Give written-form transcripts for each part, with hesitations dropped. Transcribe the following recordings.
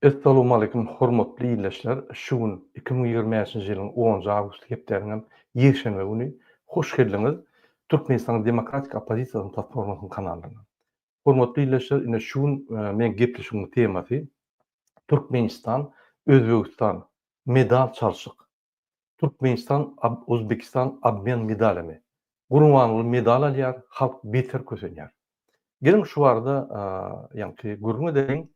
Essalowmaleýkim hormatly ildeşler şu gün 2025-nji ýylyň onunjy awgusty hepdäniňem ýekşenbe güni hoş geldiňiz Türkmenistanyň Demokratik oppozisiýasynyň platformasynyň kanalyna. Hormatly ildeşler ine şu gün meň gepleşigimiň temasy Türkmenistan Özbegistan medal çalşyk Türkmenistan Uzbekistan obmen medalimi Gurbanguly medal alýar halk beter kösenýär. Geliň şu barada ýaňky gürrüň edeliň.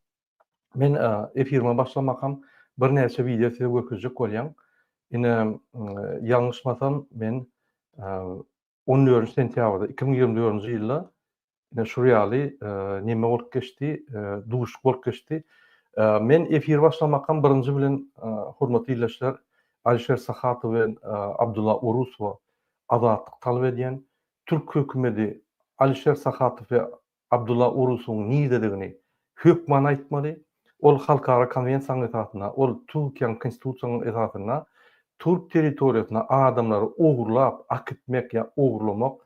Men efirime başlamakam birnäçe wideo size görkezjek bolýan. Ine ýalňyşmasam men on dördünji sentýabrda 2024-nji ýylda ine şur ýaly neme bolup geçdi, duşuşyk bolup geçdi. Men efir başlamakam birinji bilen hormatly ildeşler Alişer Sahatow bilen Abdulla Urusowa azatlyk talap edýän. Türk hökümedi Alişer Sahatow we Abdulla Urusowyň nirededigini hökman aýtmaly. Ol halkara konwensiýanyň esasynda, ol Türkiýäniň konstitusiýanyň esasynda türk territoriýasyna adamlary ogurlap akitmek ýa ogurlamak,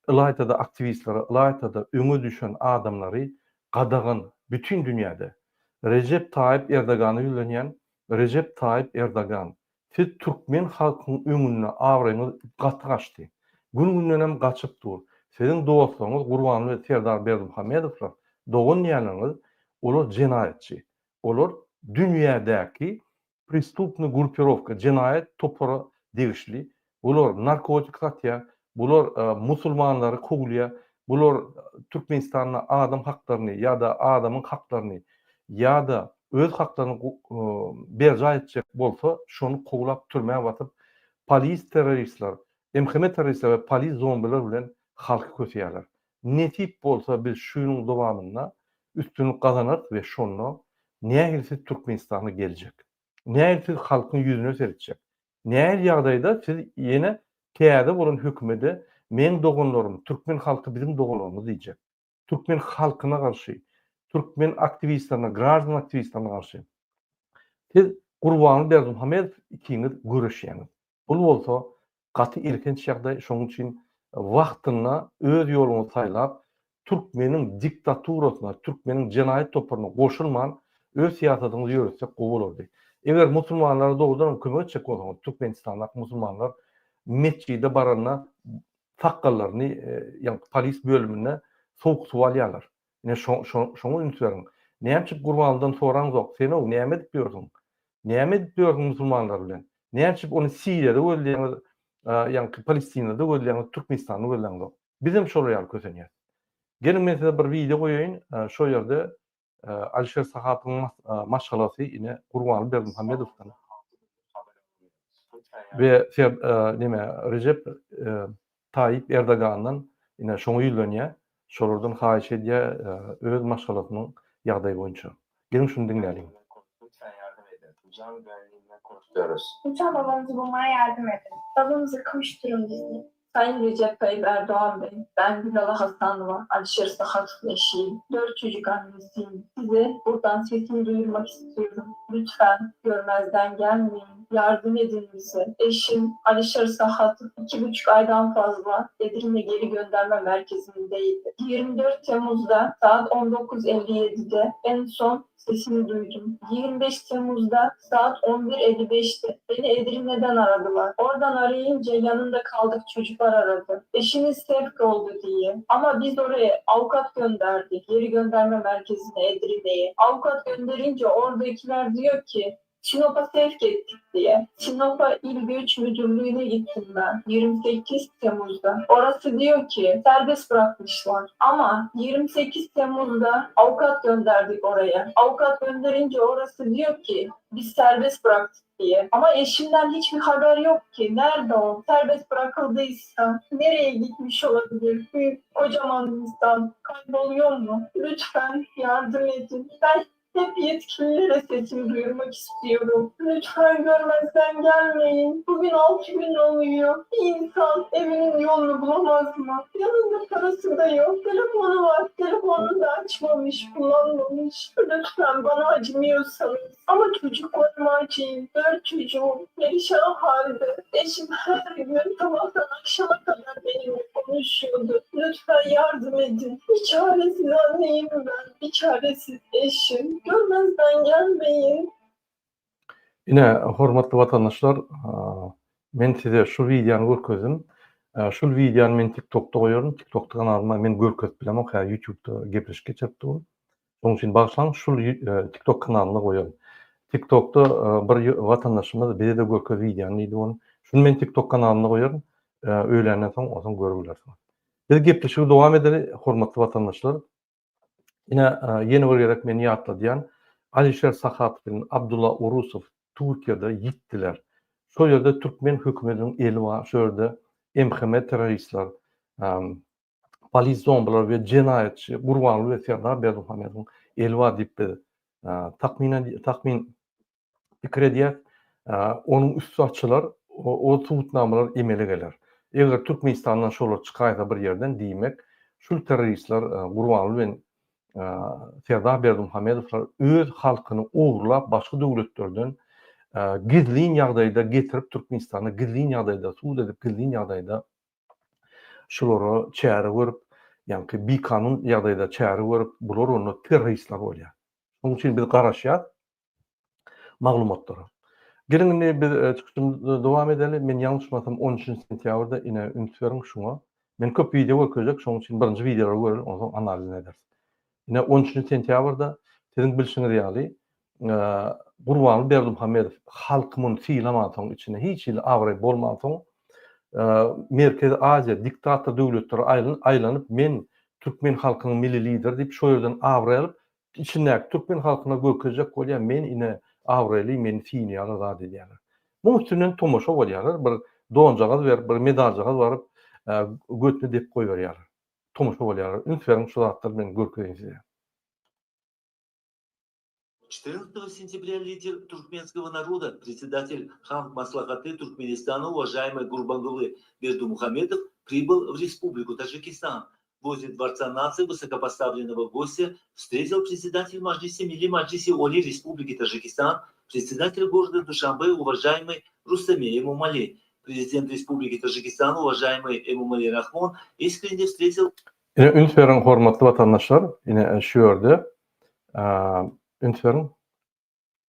ylaýta-da aktiwistlere, ylaýta-da öňe düşen adamlary gadagan bütin dünýäde. Rejep Taýyp Erdogana ýüzlenýän, Rejep Taýyp Erdogan, Siz türkmen halkyň öňünde abraýyňyz gaty gaçdy. Gün-gündenem gaçyp dur. Siziň dostlaryňyz Gurbanguly Serdar Berdimuhamedowlar, dogan diýýänleriňiz, olar jenaýatçy. Olar dünýädäki prestupnyý grupirowka, jenaýat topara degişli. Bular narkotik satýar, bular musulmanlary kowlaýar, bular Türkmenistanda adam haklaryny ýa-da adamyň haklaryny ýa-da öz haklaryny berjaý etjek bolsa, şony kowlap türmä basyp, polis terroristler, MHM terroristler we polis zombiler bilen halky köseýärler. Nesip bolsa biz şu ýylyň dowamynda üstünlik gazanarys we şonda nähili siz Türkmenistana geljek? Nähili siz halkyň ýüzüne seretjek? Nähili ýagdaýda siz ýene täze bolan hökümede meň doganlarym, türkmen halky biziň doganlarymyz diýjek? Türkmen halkyna garşy, türkmen aktiwistlerine, graždan aktiwistlerine garşy siz Gurbanguly Berdimuhamedow ikiňiz göreşýäňiz. Bul bolsa gaty elhenç ýagdaý, şonuň üçin wagtynda öz ýoluňyzy saýlap, türkmeniň diktaturasyna, türkmeniň jenaýat toparyna goşulman öz syýasatyňyzy ýöretsek gowy bolardy. Eger musulmanlara dogrudan hem kömek etjek bolsaňyz, Türkmenistandaky musulmanlar metjide baranda sakgallaryny ýaňky polis bölüminde sowuk suw alýarlar. Ine şoňa üns beriň. Näme üçin Gurbanlydan soraňzok, sen-ow näme edip ýörsüň? Näme edip ýörsüň musulmanlar bilen? Näme üçin ony Siriýada gözleýäňiz, ýaňky Palestinada gözleýäňiz, Türkmenistanda gözläňzok? Bizem şolar ýaly kösenýäs. Geliň men size bir wideo goýaýyn, şo ýerde Alişer Sahatowyň maşgalasy ine Gurbanly Berdimuhamedowdan we ser neme Rejep Taýyp Erdogandan ine şoňa ýüzlenýär. Şolardan haýyş edýär öz maşgalasynyň ýagdaýy boýunça. Geliň şuny diňläliň. Lütfen yardım edin. Can güvenliğine koştuyoruz. Lütfen babamızı bulmaya yardım edin. Babamıza kavuşturun bizi. Sayın Recep Tayyip Erdoğan Bey, ben Gülala Hasanova, Alişer Sahatov'un eşiyim. Dört çocuk annesiyim. Size buradan sesimi duyurmak istiyorum. Lütfen görmezden gelmeyin. Yardım edin bize. Eşim Alişer Sahatov 2,5 aydan fazla Edirne Geri Gönderme Merkezi'ndeydi. 24 Temmuz'da saat 19.57'de en son sesini duydum. 25 Temmuz'da saat 11.55'te beni Edirne'den aradılar. Oradan arayınca yanında kaldık çocuklar aradı. Eşiniz sevk oldu diye. Ama biz oraya avukat gönderdik. Geri gönderme merkezine Edirne'ye. Avukat gönderince oradakiler diyor ki Sinop'a sevk ettik diye. Sinop'a İl Göç Müdürlüğü'ne gittim ben 28 Temmuz'da. Orası diyor ki serbest bırakmışlar. Ama 28 Temmuz'da avukat gönderdik oraya. Avukat gönderince orası diyor ki biz serbest bıraktık diye. Ama eşimden hiçbir haber yok ki. Nerede o? Serbest bırakıldıysa nereye gitmiş olabilir? Büyük kocaman insan kayboluyor mu? Lütfen yardım edin. Ben hep yetkililere sesimi duyurmak istiyorum. Lütfen görmezden gelmeyin. Bugün 6 gün oluyor. Bir insan evinin yolunu bulamaz mı? Yanında parası da yok. Telefonu var. Telefonunu da açmamış, kullanmamış. Lütfen bana acımıyorsanız. Ama çocuklarıma acıyın. Dört çocuğum perişan halde. Eşim her gün sabahtan akşama kadar benimle konuşuyor. konuşuyordu. Lütfen yardım edin. Bir çaresiz anneyim ben. Bir çaresiz eşim. Görmezden gelmeyin. Ine, hormatly watandaşlar, men size şu wideony görkezdim. Şul wideony men TikTokda goýaryn. TikTokda kanalyma men görkezip bilemok, hä YouTube'da gepleşik geçirip durun. Şonuň üçin bagyşlaň, şul TikTok kanalynda goýaryn. TikTokda bir watandaşymyz bize-de görkez wideony diýdi ony. Şuny men TikTok kanalynda goýaryn. Öýländen soň onsoň görüp bilersiňiz. Biz gepleşigi dowam edeli, hormatly watandaşlar. Ine, ýene bir gezek men ýatladýan, Alişer Sahatow bilen Abdulla Urusow Türkiýede ýitdiler. Şol ýerde türkmen hökümetiniň eli bar, şo ýerde MHM terroristler, polis zombiler we jenaýatçy Gurbanguly we Serdar Berdimuhamedowyň eli bar diýip biz takmynan takmyn pikir edýäs. Onuň üsti açylar, o subutnamalar emele geler. Eger Türkmenistandan şolar çykaýsa bir ýerden, diýmek, şul terroristler Gurbanguly bilen Serdar Berdimuhamedowlar öz halkyny ogurlap başga döwletlerden gizlin ýagdaýda getirip Türkmenistana gizlin ýagdaýda sud edip gizlin ýagdaýda şulara çäre görüp ýaňky bikanun ýagdaýda çäre görüp bular onda terroristler bolýar. Şonuň üçin biz garaşýas maglumatlara. Geliň indi biz e, çykyşymyzy dowam edeli. Men ýalňyşmasam 13 sentýabrda ine üns beriň şuňa. Men köp wideo görkezjek, şonuň üçin birinji wideolary göreli, onsoň analizini ederis. Ine 13 sentýabrda siziň bilşiňiz ýaly e, Gurbanguly Berdimuhamedow halky muny sylamansoň içinde hiç hili abraý bolmansoň e, Merkezi Aziýa diktator döwletleri aýlanyp men türkmen halkynyň milli lideri diýip şo ýerden abraý alyp Içindäki türkmen halkyna görkezjek bolýar men ine abraýly meni synlaýarlar zat edýärler. Muň üstünden tomaşa bolýarlar bir donjagaz berip bir medaljagaz baryp götüne depip goýberýärler. Tomaşa bolýarlar. Üns beriň şu zatlary men görkezeýin size. Четырнадцатого сентября лидер туркменского народа, председатель Халк Маслахаты Туркменистана, уважаемый Гурбангулы Бердумухамедов, прибыл в Республику Таджикистан. Возле Дворца нации высокопоставленного гостя встретил председатель Маджлиса Мили Маджлиси Оли Республики Таджикистан, председатель города Душанбе, уважаемый Рустами Эмомали. Президент Республики Таджикистан, уважаемый Эмомали Рахмон, искренне встретил Ine üns beriň hormatly watandaşlar, ine şu ýerde üns beriň.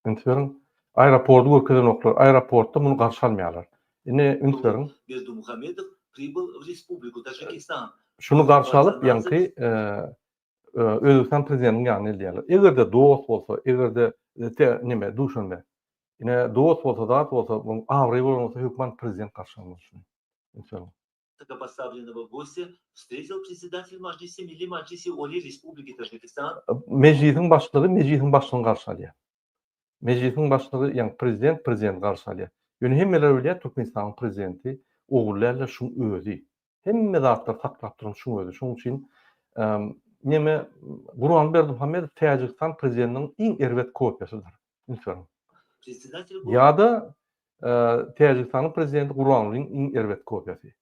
Üns beriň. Aeroporty görkezenoklar. Aeroportda muny garşy almaýarlar. Ine üns beriň. Berdimuhamedow pribıl w Respubliku Tažikistan. Şuny garşy alyp, ýaňky Özbegistan prezidentiniň ýanyna eltýärler. Eger-de dost bolsa, eger-de neme, Duşanbe. Ine dost bolsa, zat bolsa, muň abraýy bolan bolsa hökman prezident garşy almaly şuny. Üns beriň. Высокопоставленного гостя встретил председатель Majlisi Milli Majlisi Oli Respubliki Tažikistan. Mejlisiň başlygy Mejlisiň başlygyny garşy alýar. Mejlisiň başlygy, ýagny prezident prezidenti garşy alýar. Ýöne hemmeler bilýär Türkmenistanyň prezidenti Ogul däl-de şuň özi. Hemme zatlary saklap duran şuň özi. Şonuň üçin neme Gurbanguly Berdimuhamedow Täjigistan prezidentiniň iň erbet kopiýasydyr. Üns beriň. Ýa-da Täjigistanyň prezidenti Gurbangulyň iň erbet kopiýasy.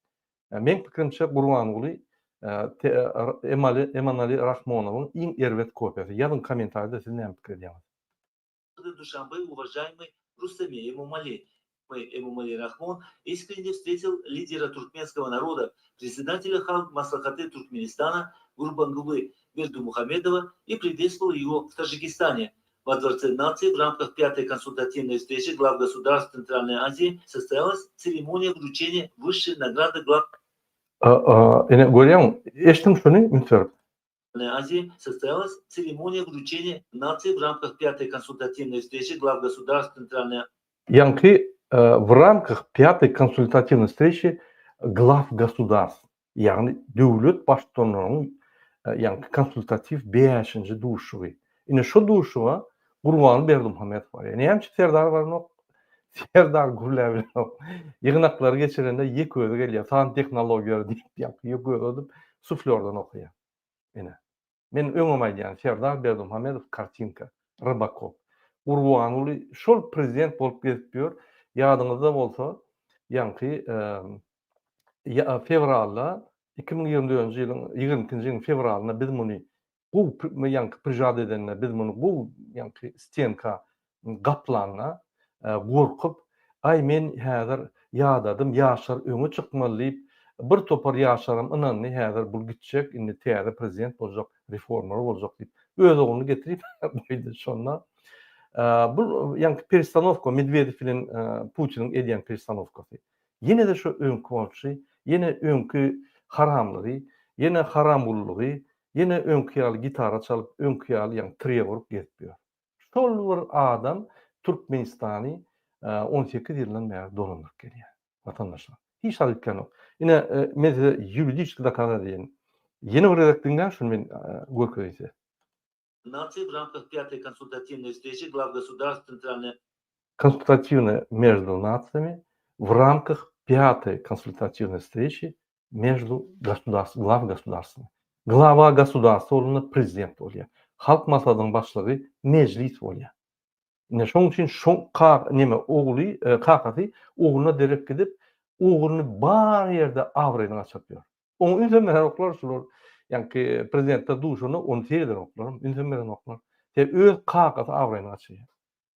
Meň pikirimçe Gurbanguly Emanali Rahmonowyň iň erbet kopiýasy. Ýazyň kommentariýada siz näme pikir edýäňiz? Duşanbe уважаемый Рустами Эмомали. Эмомали Рахмон искренне встретил лидера туркменского народа, председателя Халк Маслахаты Туркменистана Гурбангулы Бердымухамедова и приветствовал его в Таджикистане. Во Дворце нации в рамках пятой консультативной встречи глав государств Центральной Азии состоялась церемония вручения высшей награды глав Ine görýäňmi? Eşdiň şuny üns berip. Азии состоялась церемония вручения нации в рамках пятой консультативной встречи глав государств Центральной Ýaňky w рамках пятой консультативной встречи глав государств, ýagny döwlet baştutanlarynyň ýaňky konsultatiw bäşinji duşuşygy. Ine şo duşuşyga Gurbanguly Berdimuhamedow barýar. Näme üçin Serdar baranok? Serdar gürläp bilenok. Ýygnaklary geçirende ýeke özi gelýär. San tehnologiýalary diýip ýaňky ýeke özi oturyp suflýordan okaýar. Ine. Men öňem aýdýan Serdar Berdimuhamedow kartinka, Rybakop. Gurbanguly şol prezident bolup gezip ýör. Ýadyňyzda bolsa, ýaňky fewralda 2024-nji ýylyň 22-nji ýylyň fewralynda biz muny gowy ýaňky prižat edende biz muny gowy ýaňky stenka gaplanda gorkup, aý men häzir ýadadym, ýaşlar öňe çykmaly diýip. Bir topar ýaşlaram ynandy, häzir bul gitjek, indi täze prezident boljak, reformalar boljak diýip. Öz ogluny getirip goýdy şonda. Bu ýaňky perestanowka Medwedew bilen Putiniň edýän perestanowkasy. Ýene-de şo öňki bolşy, ýene öňki haramlygy, ýene haramgullygy, ýene öňki ýaly gitara çalyp, öňki ýaly ýaňky trio gurup gezip ýör. Şol bir adam Türkmenistany 18 ýyldan bäri dolandyryp gelýär. Watandaşlar. Hiç zat üýtgänok. Ine, men size ýuridiski dokazat edeýin. Ýene bir gezek diňläň şuny men görkezeýin size. Нации в рамках пятой консультативной встречи глав государств Центральной Консультативной между нациями в рамках пятой консультативной встречи между государств, глав государствами. Glava государства bolanda prezident bolýar. Halk maslahatynyň başlygy mejlis bolýar. Ine şoň üçin şo ka neme ogly kakasy ogluna derek gidip ogluny bar ýerde abraýyny gaçyryp ýör. Oňa ünsem berenoklar şular ýaňky prezidentler duşanda ony seredenoklar, ünsem berenoklar. Sebäbi öz kakasy abraýyny gaçyrýar.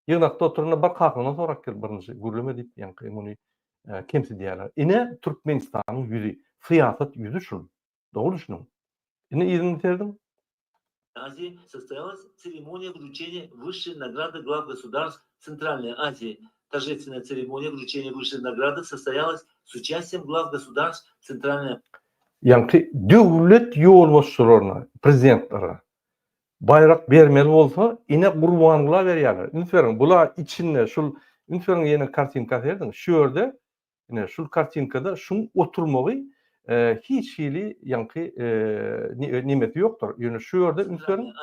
Ýygnakda oturanda bar kakaňdan sorap gel birinji gürleme diýip ýaňky muny kemsidýärler. Ine Türkmenistanyň ýüzi, syýasat ýüzi şul. Dogry düşüniň. Indi yzyny serediň. Азии состоялась церемония вручения высшей награды глав государств Центральной Азии. Торжественная церемония вручения высшей награды состоялась с участием глав государств Центральной Ýaňky döwlet ýolbaşçylaryna, prezidentlere baýrak bermeli bolsa, ine Gurbangula berýärler. Üns beriň, bula içinde şul, üns beriň ýene kartinka serediň, şu ýerde Ine, şul kartinkada şuň oturmagy hiç hili ýaňky nemesi ýokdur. Ýöne şu ýerde üns beriň.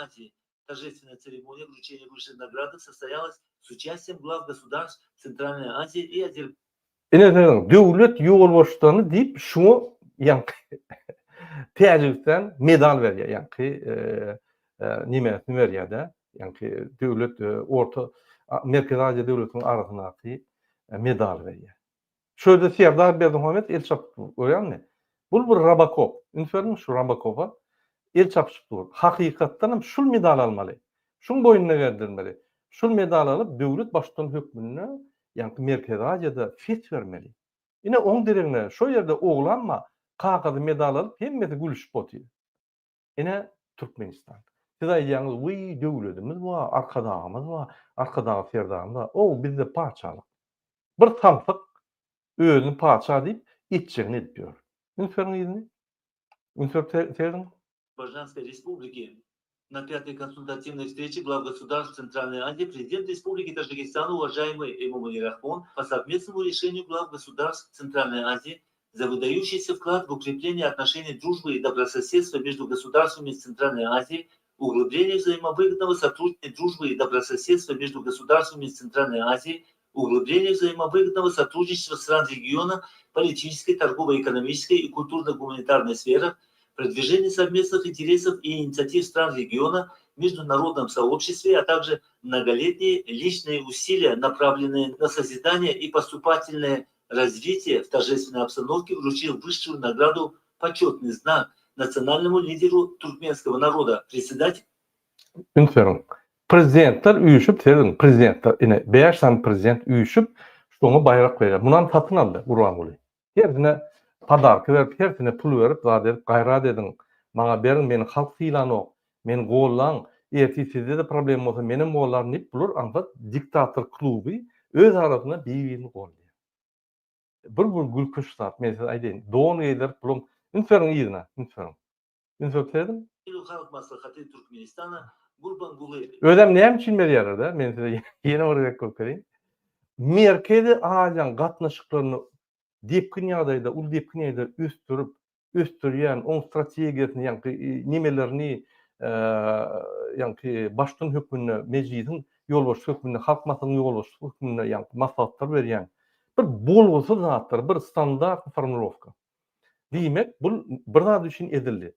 Торжественная церемония вручения высшей награды состоялась с участием глав государств Центральной Азии и Азербайджана. Ine serediň, döwlet ýolbaşçylaryny diýip şuňa ýaňky Täjigistan medal berýär, ýaňky nemesini berýär-de, ýaňky döwlet orta Merkezi Aziýa döwletiniň arasyndaky medal berýär. Şu ýerde Serdar Berdimuhamedow el çapyp dur, görýäňmi? Bul bir Robokop. Üns berdiňmi şu Robokopa? El çapyşyp dur. Hakykatdan hem şul medal almaly. Şuň boýnuna gerdirmeli. Şul medal alyp döwlet baştutany hökmünde ýaňky Merkezi Aziýada ses bermeli. Ine oň deregine şo ýerde oglan bar, kakasy medal alyp hemmesi gülüşip otyr. Ine Türkmenistan. Siz aýdýaňyz wiý döwledimiz bar, Arkadagymyz bar, Arkadag Serdarymyz bar. Ow bizde patyşalyk. Bir samsyk özüni patyşa diýip etjegini edip ýör. Üns beriň yzyny. Üns berip serediň. Azerbaýjanskoý Respubliki Na пятой консультативной встрече глав государств Центральной Азии президент Республики Таджикистан, уважаемый Эмомали Рахмон, по совместному решению глав государств Центральной Азии за выдающийся вклад в укрепление отношений дружбы и добрососедства между государствами Центральной Азии, углубление взаимовыгодного сотрудничества дружбы и добрососедства между государствами Центральной Азии, углубление взаимовыгодного сотрудничества стран региона в политической, торгово-экономической и культурно-гуманитарной сферах, продвижение совместных интересов и инициатив стран региона в международном сообществе, а также многолетние личные усилия, направленные на созидание и поступательное развитие в торжественной обстановке вручил высшую награду «Почетный знак» национальному лидеру туркменского народа, председателю Üns beriň. Prezidentler üýşüp, serediň, prezidentler, ine, bäş sany prezident üýşüp, şoňa baýrak berýär. Munam satyn aldy Gurbanguly. Hersine podarka berip, hersine pul berip, zat edip, gaýrat ediň, maňa beriň, meni halk sylanok, meni gollaň, ertir sizde-de problema bolsa, menem gollaryn diýip, bular aňsat diktator kluby öz arasynda bir-birini goldaýar. Bir bir gülkünç zat, men size aýdaýyn, don geýdirip, bulaň, üns beriň yzyna, üns beriň. Üns berip serediň. Halk Maslahaty Türkmenistana Gurbanguly. Özem näme üçin berýärler-dä, men size ýene bir gezek görkezeýin. Merkezi Aziýanyň gatnaşyklaryny depgin ýagdaýda, uly depgin ýagdaýda ösdürip, ösdürýän, oň strategiýasyny, ýaňky nemelerini, ýaňky baştutan hökmünde, Mejlisiň ýolbaşçysy hökmünde, Halk Maslahatynyň ýolbaşçysy hökmünde ýaňky maslahatlar berýän bir bolgusyz zatlar, bir standartny formulowka. Diýmek, bul bir zat üçin edildi.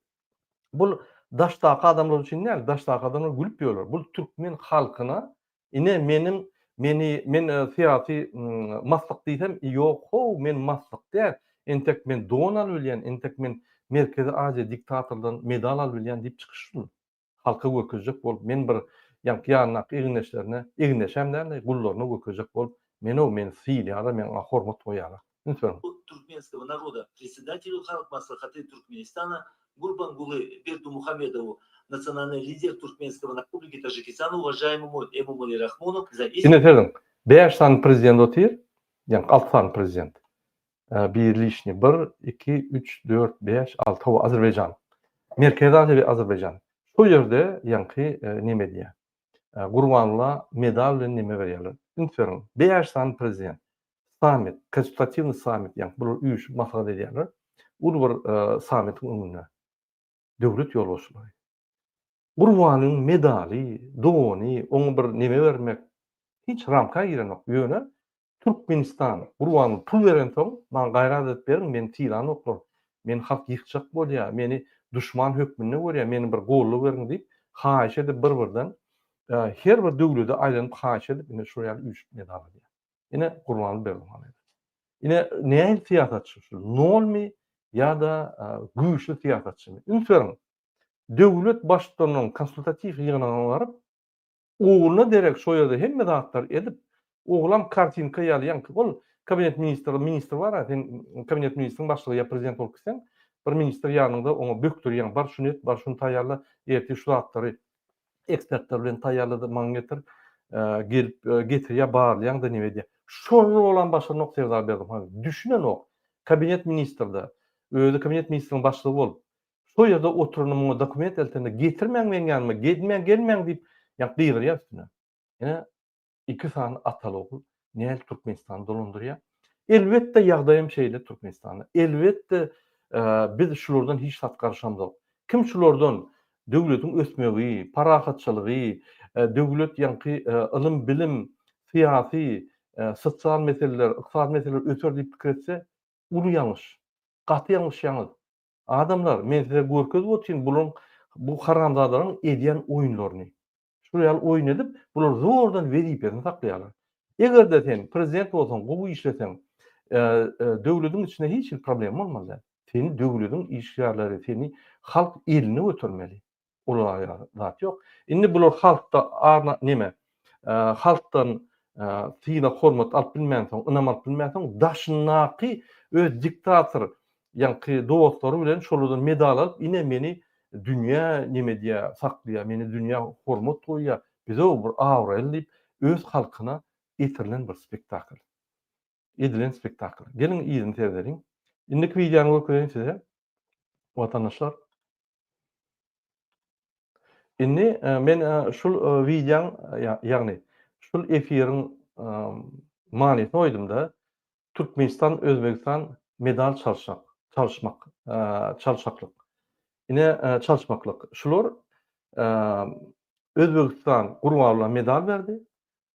Bul daşdaky adamlar üçin däl, daşdaky adamlar gülüp ýörler. Bul türkmen halkyna ine meniň meni men syýasy maslyk diýsem, ýok how men maslyk däl, entek men don alyp bilýän, entek men Merkezi Aziýa diktatordan medal alyp bilýän diýip çykyş şul. Halka görkezjek bolup men bir ýaňky ýanyndaky egindeşlerine, egindeşem däl-de gullaryna görkezjek bolup men-ow meni sylaýarlar, meňa hormat goýýarlar. Üns beriň. туркменского народа, председателю Халк Маслахаты Туркменистана Гурбангулы Бердумухамедову, национальный лидер Туркменского Республики Таджикистана уважаемому Эмомали Рахмону за Ine serediň, bäş sany prezident otyr, ýagny alty sany prezident. Biri lişni, bir, iki, üç, dört, bäş, alty, hawa, Azerbaýjan. Merkezi Aziýa we Azerbaýjan. Şo ýerde ýaňky neme edýär. Gurbangulla medal bilen neme berýärler. Üns beriň, bäş sany prezident. Sammit, konsultatiwnyý sammit, ýagny bular üýşüp maslahat edýärler. Uly bir sammitiň öňünde. Döwlet ýolbaşçylary. Gurbanyň medaly, dony, oňa bir neme bermek hiç ramka girenok. Ýöne Türkmenistan Gurbana pul berensoň, maňa gaýrat edip beriň, meni sylanoklar, meni halk ýykjak bolýar, meni duşman hökmünde görýär, meni bir goldaw beriň diýip, haýyş edip bir-birden her bir döwlede aýlanyp haýyş edip ine şol ýaly üýşüp medal alýar. Ine Gurbanguly Berdimuhamedow. Ine nähili syýasatçy şu? Nolmy ýa-da güýçli syýasatçymy? Üns beriň. Döwlet baştutanynyň konsultatiw ýygnagyna baryp, ogluna derek şo ýerde hemme zatlary edip, oglam kartinka ýaly ýaňky ol kabinet ministri ministr bar-a, sen kabinet ministriň başlygy ýa prezident bolup gitseň, bir ministr ýanyňda oňa bökdürýäň, bar şuny et, bar şuny taýýarla, ertir şu zatlary ekspertler bilen taýýarla-da maňa getir, gelip getirýär, barlaýaň-da neme edýär. Şol rolam başaranok Serdar Berdimuhamedow. Düşünenok. Kabinet ministrde, özi kabinet ministriniň başlygy bolup, şo ýerde oturany muňa dokument eltende getirmäň meň ýanyma, gelmäň, gelmäň diýip, ýa gygyrýar üstüne. Ine, Iki sany ataly-ogul nädip Türkmenistany dolandyrýar? Elbetde ýagdaýam şeýle Türkmenistanda. Elbetde biz şulardan hiç zat garaşamzok. Kim şulardan döwletiň ösmegi, parahatçylygy, döwlet ýaňky ylym-bilim, syýasy, sosial meseleler, ykdysady meseleler öser diýip pikir etse, uly ýalňyş. Gaty ýalňyşýaňyz. Adamlar, men size görkezip otyryn bularyň bu haramzadalaryň edýän oýunlaryny. Şular ýaly oýun edip, bular zordan wezipesini saklaýarlar. Eger-de sen prezident bolsaň, gowy işleseň, döwlediň içinde hiç hili problem bolmaly däl. Seni döwlediň işgärleri, seni halk eline götermeli. Olar ýaly zat ýok. Indi bular halkda arna neme, halkdan sylag hormat alyp bilmänsoň, ynam alyp bilmänsoň, daşyndaky öz diktator ýaňky dostlary bilen şolardan medal alyp ine meni dünýä neme edýär saklaýar meni dünýä hormat goýýar bize bir abraýly diýip öz halkyna etirilen bir spektakl edilen spektakl geliň yzyny seredeliň indiki wideony görkezeýin size watandaşlar Indi men şul wideoň ýagny şul efiriň manysyny goýdumda Türkmenistan Özbegistan medal çalşak çalyşmak çalşaklyk. Ine çalyşmaklyk. Şular Özbegistan Gurbangulla medal berdi.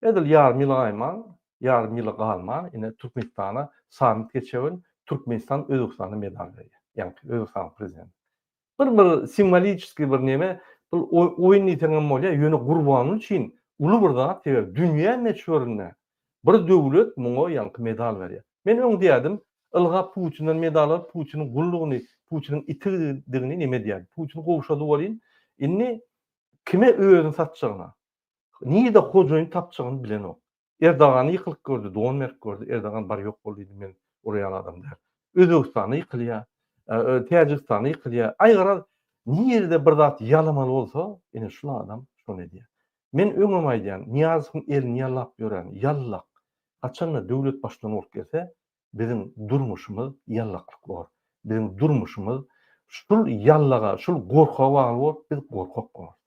Edil ýarym ýyla gaýman, ýarym ýyla galman ine Türkmenistana sammit geçewin Türkmenistan Özbegistana medal berýär. Ýagny Özbegistanyň prezidenti. Bir bir simwoliçeskiý bir neme, bir oýun diýseňem bolýar, ýöne Gurbanguly üçin uly bir zat, sebäbi dünýä möçberinde bir döwlet muňa ýaňky medal berýär. Men öň diýerdim, ylgap Putinden medal alyp, Putiniň gullugyny, Putiniň itidigini neme edýärdi. Putin gowşady welin, indi kime özüni satjagyna, nirede hojaýyn tapjagyny bilenok. Erdogany ýykylyp gördi, don berip gördi, Erdogan bar ýok bol diýdi, men olar ýaly adam däl. Özbegistanda ýykylýar, Täjigistanda ýykylýar. Aý garaz, nirede bir zat ýalamaly bolsa, ine şul adam şony edýär. Men öňem aýdýan, Nyýazowyň elini ýalap ýören ýallak haçanda döwlet baştutany bolup gelse, biziň durmuşymyz ýallaklyk bolar. Biziň durmuşymyz şul ýallaga, şul gorka bagly bolup, biz gorkak bolarys.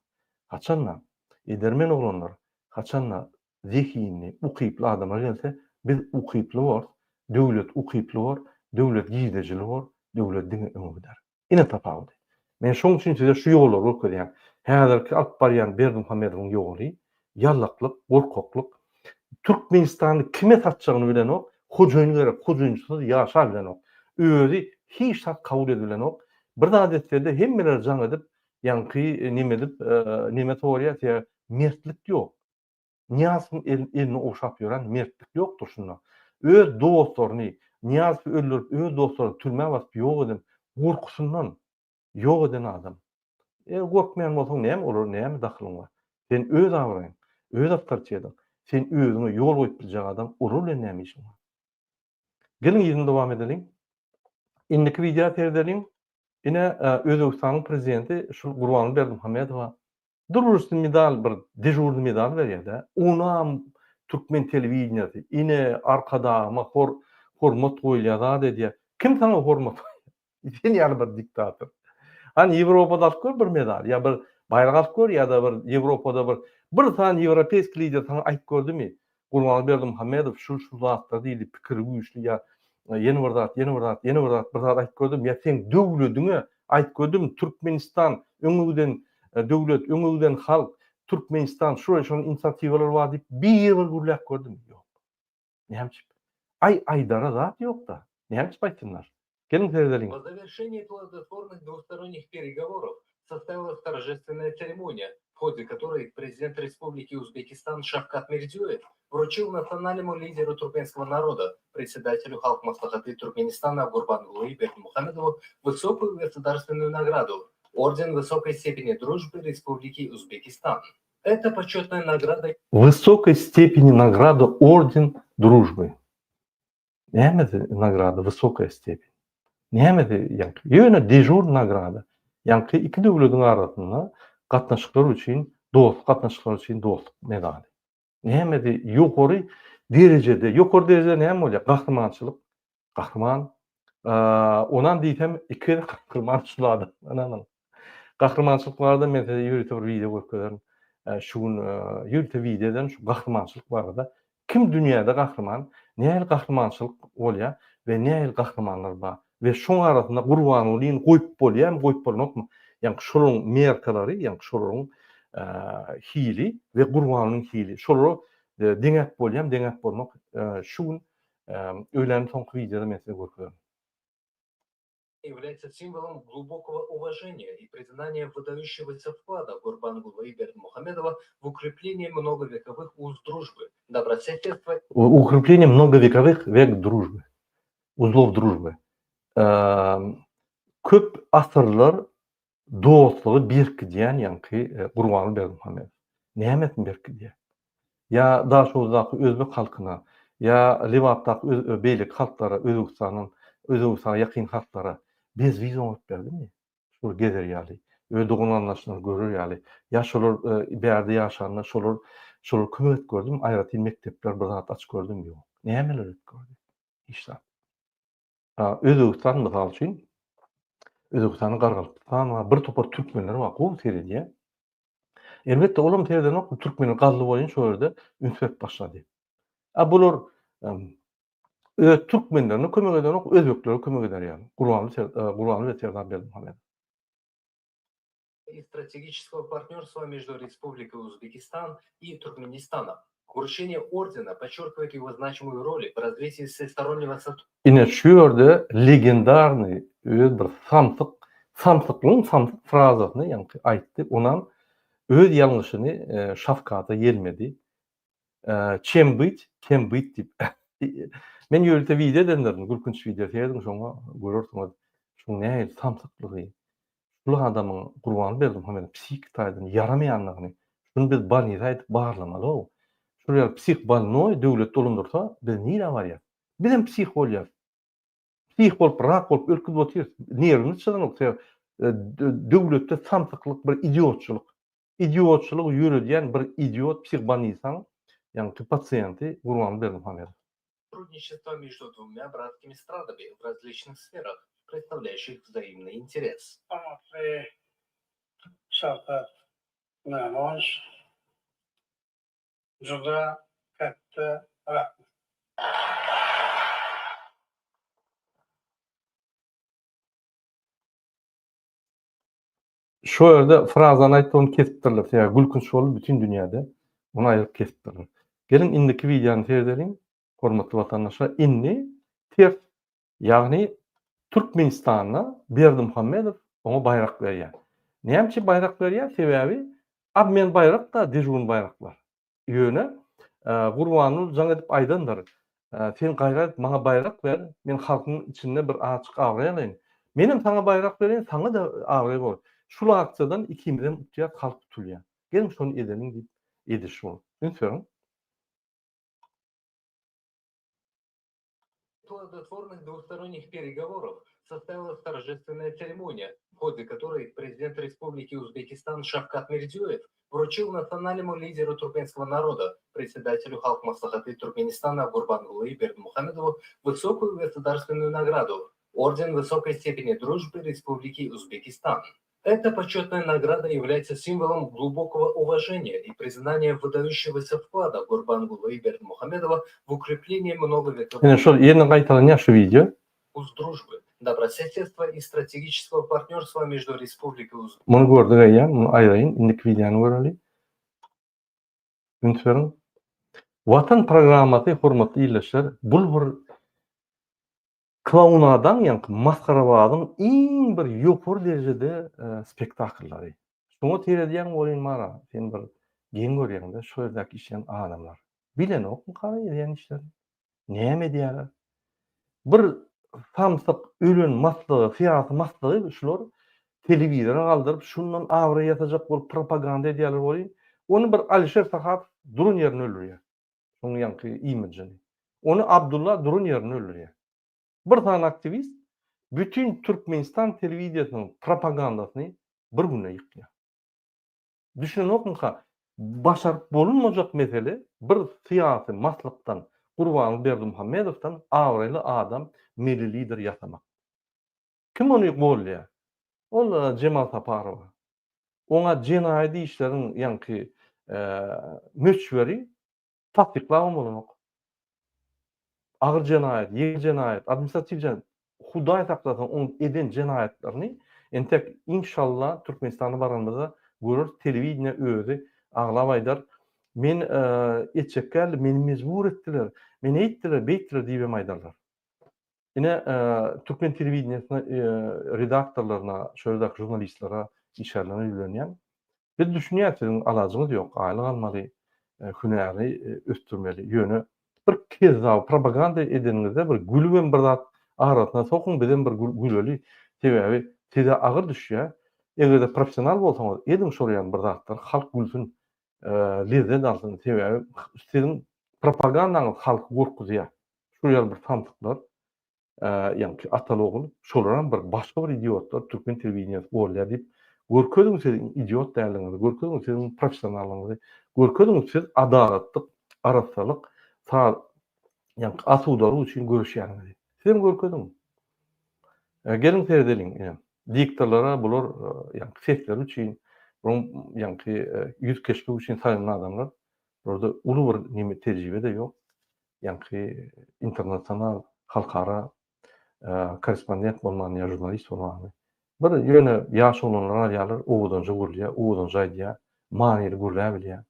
Haçanda edermen oglanlar, haçanda zehinli, ukyply adamlar gelse, biz ukyply borus, döwlet ukyply bor, döwlet girdejili bor, döwlet diňe öňe gider. Ine tapawudy. Men şoň üçin size şu ýollary görkezýän. Häzirki alyp barýan Berdimuhamedowyň ýoly, ýallaklyk, gorkaklyk. Türkmenistany kime satjagyny bilenok, hojaýyn gerek, hojaýynçysyz ýaşar bilenok. Özi hiç zat kabul edibilenok. Bir zat etse-de hemmeler jaň edip, ýaňky neme edip, neme sorýar, sebäbi mertlik ýok. Nyýazowyň elini ogşap ýören mertlik ýokdur şunda. Öz dostlaryny Nyýazowy öldürip öz dostlaryny türmä basyp ýok eden gorkusyndan ýok eden adam. Eger gorkmaýan bolsaň näme olara näme dahylyň bar. Sen öz abraýyň, öz awtoritetiň, sen özüňe ýol goýup biljek adam olar bilen näme işiň bar. Geliň yzyny dowam edeliň. Indiki wideo seredeliň. Ine Özbegistanyň prezidenti şul Gurbanguly Berdimuhamedowa Družestwnyý medal bir dežurnyý medal berýär-dä. Onam türkmen telewideniýesi ine Arkadagyma hor hormat goýulýar zat edýär. Kim saňa hormat goýýar? Sen ýaly bir diktator. Hany Ýewropada alyp gör bir medal ýa bir baýrak alyp gör ýa-da bir Ýewropada bir bir sany ýewropeýski lider saňa aýyp gördümi? Gurbanguly Berdimuhamedow şul şul zatlar diýdi pikiri güýçli ýa ýene bir zat ýene bir zat ýene bir zat bir zat aýyp gördümi ýa seň döwlediňe aýyp gördümi Türkmenistan öňe giden döwlet öňe giden halk Türkmenistan şul şol inisiatiwalar bar diýip bir bir gürläp gördümi ýok. Näme üçin? Aý aýdara zat ýokda. Näme üçin aýtsynlar? Geliň seredeliň. По завершении плодотворных двусторонних переговоров состоялась торжественная церемония, в ходе которой президент Республики Узбекистан Шавкат Мирзиёев вручил национальному лидеру туркменского народа, председателю Халк Маслахаты Туркменистана Гурбангулы Бердымухамедову высокую государственную награду – Орден высокой степени дружбы Республики Узбекистан. Это почетная награда Высокой степени награда Орден дружбы. Nämesi nagrada wysokaýa stepen? Nämesi ýaňky? Ýöne dežur nagrada. Ýaňky iki döwlediň arasynda gatnaşyklar üçin, dostluk gatnaşyklary üçin dostluk medaly. Nämesi ýokary derejede, ýokary derejede näme bolýar? Gahrymançylyk. Gahryman. Onam diýsem iki gezek gahryman şul adam. Ynanyň. Gahrymançylyk barada men size ýörite bir wideo görkezerin. Şu gün ýörite wideo ederin şu gahrymançylyk barada. Kim dünýäde gahryman, nähili gahrymançylyk bolýar we nähili gahrymanlar bar we şoň arasynda Gurbangulyny goýup bolýarmy, goýup bolmakmy? Ýagny şolaryň merkalary, ýagny şolaryň hili we Gurbangulynyň hili. Şolary deňäp bolýarmy, deňäp bolmak şu gün öýläniň soňky wideoda men size görkezerin. является символом глубокого уважения и признания выдающегося вклада Гурбангулы Бердымухамедова в укрепление многовековых уз дружбы, добрососедства Укрепление многовековых век дружбы, узлов дружбы. Köp asyrlar dostlugy berkidýän ýaňky Gurbanguly Berdimuhamedow. Nämesini berkidýär? Ýa Daşoguzdaky özbek halkyna, ýa Lebapdaky beýleki halklara, Özbegistanyň, Özbegistana ýakyn halklara bezwiz oňaryp berdimi? Şolar gezer ýaly, öz dogan-garyndaşlaryny görer ýaly, ýa şolar bärde ýaşanda şolar şolara kömek edip gördümi? Aýratyn mekdepler bir zat açyp gördümi? Ýok. Nämeler edip gördi? Hiç zat. Özbegistan mysal üçin, Özbegistanda Gargalpystan bar, bir topar türkmenler bar, gowy seredýär. Elbetde olam seredenok, türkmenler gazly boýun şo ýerde üns berip başlady. A bular öz türkmenlerine kömek edenok, özbeklere kömek eder ýaly. Gurbanguly Gurbanguly we Serdar Berdimuhamedow. и стратегического партнерства между Республикой Узбекистан и Туркменистаном. Вручение ордена подчеркивает его значимую роль в развитии всестороннего Ine şu ýerde legendarnyý öz bir samsyk, samsyklygyň samsyk frazasyny ýaňky aýtdy, onam öz ýalňyşyny Şawkata ýelmedi. Çem byt, kem byt diýip. Men ýörite wideo edendirin, gülkünç wideo serediň şoňa görersiňiz şuň nähili samsyklygy. Şul adamyň Gurbanguly Berdimuhamedowyň psihiki taýdan ýaramaýandygyny, şuny biz bolnisa aýdyp barlamaly-ow. Şul ýaly psih bolnoý döwlet dolandyrsa biz nirä barýas? Bizem psih bolýas. Psih bolup, rak bolup ölüp gidip otyrys. Nerwimiz çydanok. Sebäbi döwletde samsyklyk bir idiotçylyk. Idiotçylygy ýöredýän bir idiot psih bolnisaň ýaňky pasiýenti Gurbanguly Berdimuhamedow. Сотрудничество между двумя братскими странами в различных сферах, представляющих взаимный интерес. Hormatly Şawkat Mirziýowiç, juda katta rahmat. Şo ýerde frazany aýtdy ony kesipdirler. Sebäbi gülkünç boldy bütin dünýäde. Ony aýryp kesipdirler. Geliň indiki wideony seredeliň. Hormatly watandaşlar indi ters ýagny Türkmenistanda Berdimuhamedow oňa baýrak berýär. Näme üçin baýrak berýär? Sebäbi obmen baýrak-da dežurny baýraklar. Ýöne Gurbanguly jaň edip aýdandyr, Sen gaýrat et, maňa baýrak ber, men halkyň içinde bir azjyk abraý alaýyn. Menem saňa baýrak bereýin, saňa-da abraý bor. Şul aksiýadan ikimizem utýas, halk utulýar. Geliň şony edeliň diýip edişi bol. Üns beriň. Плодотворных двусторонних переговоров состоялась торжественная церемония, в ходе которой президент Республики Узбекистан Шавкат Мирзиёев вручил национальному лидеру туркменского народа, председателю Халк Маслахаты Туркменистана Гурбангулы Бердымухамедову высокую государственную награду – Орден высокой степени дружбы Республики Узбекистан. Эта почетная награда является символом глубокого уважения и признания выдающегося вклада Гурбангулы Бердымухамедова в укрепление многовековой Ine şol ýene gaýtalanýar şu wideo. дружбы, добрососедства и стратегического партнерства между Республикой Muny gördük eýýäm, muny aýraýyn, indiki wideony göreli. Üns beriň. Watan programmasy hormatly ildeşler, bul bir Klounadaň ýaňky masgarabazyň iň bir ýokary derejede spektakllary. Şoňa seredýäň welin mara sen bir geň görýäňdä şo ýerdäki işleýän adamlar. Bilenokmykara edýän işlerini? Näme edýärler? Bir samsyk ölen maslygy syýasy maslygy şular telewizora galdyryp şundan abraý ýasajak bolup propaganda edýärler welin ony bir Alişer Sahapow duran ýerinde öldürýär. Şoň ýaňky imidžini. Ony Abdulla duran ýerinde öldürýär. Bir sany aktiwist bütin Türkmenistan telewiziýasynyň propagandasyny bir günde ýykýar. Düşünenokmyka? Başaryp bolunmajak mesele bir syýasy maslykdan Gurbanguly Berdimuhamedowdan abraýly adam milli lider ýasamak. Kim ony goldaýar? Ol Jemal Saparowa. Oňa jenaýat işleriň ýaňky möçberi tassyklabam bolanok. Agyr jenaýat, ýeňil jenaýat, administratiw jenaýat, Hudaý saklasyn oň eden jenaýatlaryny entek inşallah Türkmenistana baranymyzda göreris telewideniýe özi aglap aýdar men etjek däldim meni mejbur etdiler meni eýtdiler beýtdiler diýibem aýdarlar. Ine, türkmen telewideniýesine redaktorlaryna, şo ýerdäki žurnalistlere, işgärlerine ýüzlenýän. Biz düşünýäris, siziň alajyňyz ýok, aýlyk almaly, hünäri ösdürmeli. Ýöne bir kezzaby propaganda edeniňizde bir gülübem bir zat arasyna sokuň, bizem bir güleli. Sebäbi size agyr düşýär. Eger-de professional bolsaňyz, ediň şol ýaly bir zatlary, halk gülsün, lezzet alsyn. Sebäbi siziň propagandaňyz halky gorkuzýar. Şu ýaly bir samsyklar, ýaňky ataly-ogul, şolaram bir başga bir idiotlar türkmen telewideniýesi golýar diýip, görkeziň siziň idiot däldigiňizi, görkeziň siziň professionallygyňyzy, görkeziň siz adalatlyk, arassalyk, ýaňky asudalyk üçin göreşýäniňizi. Sizem görkeziň. Geliň seredeliň ine. Diktorlara bular ýaňky sesleri üçin, bularyň ýaňky ýüz keşbi üçin saýlanan adamlar. Bularda uly bir neme tejribe-de ýok. Ýaňky internasional, halkara korrespondent bolmany ýa žurnalist bolmany. Bir ýöne ýaş oglanlar alýarlar, owadanja gürlýär, owadanja aýdýar, manyly gürläbilýär.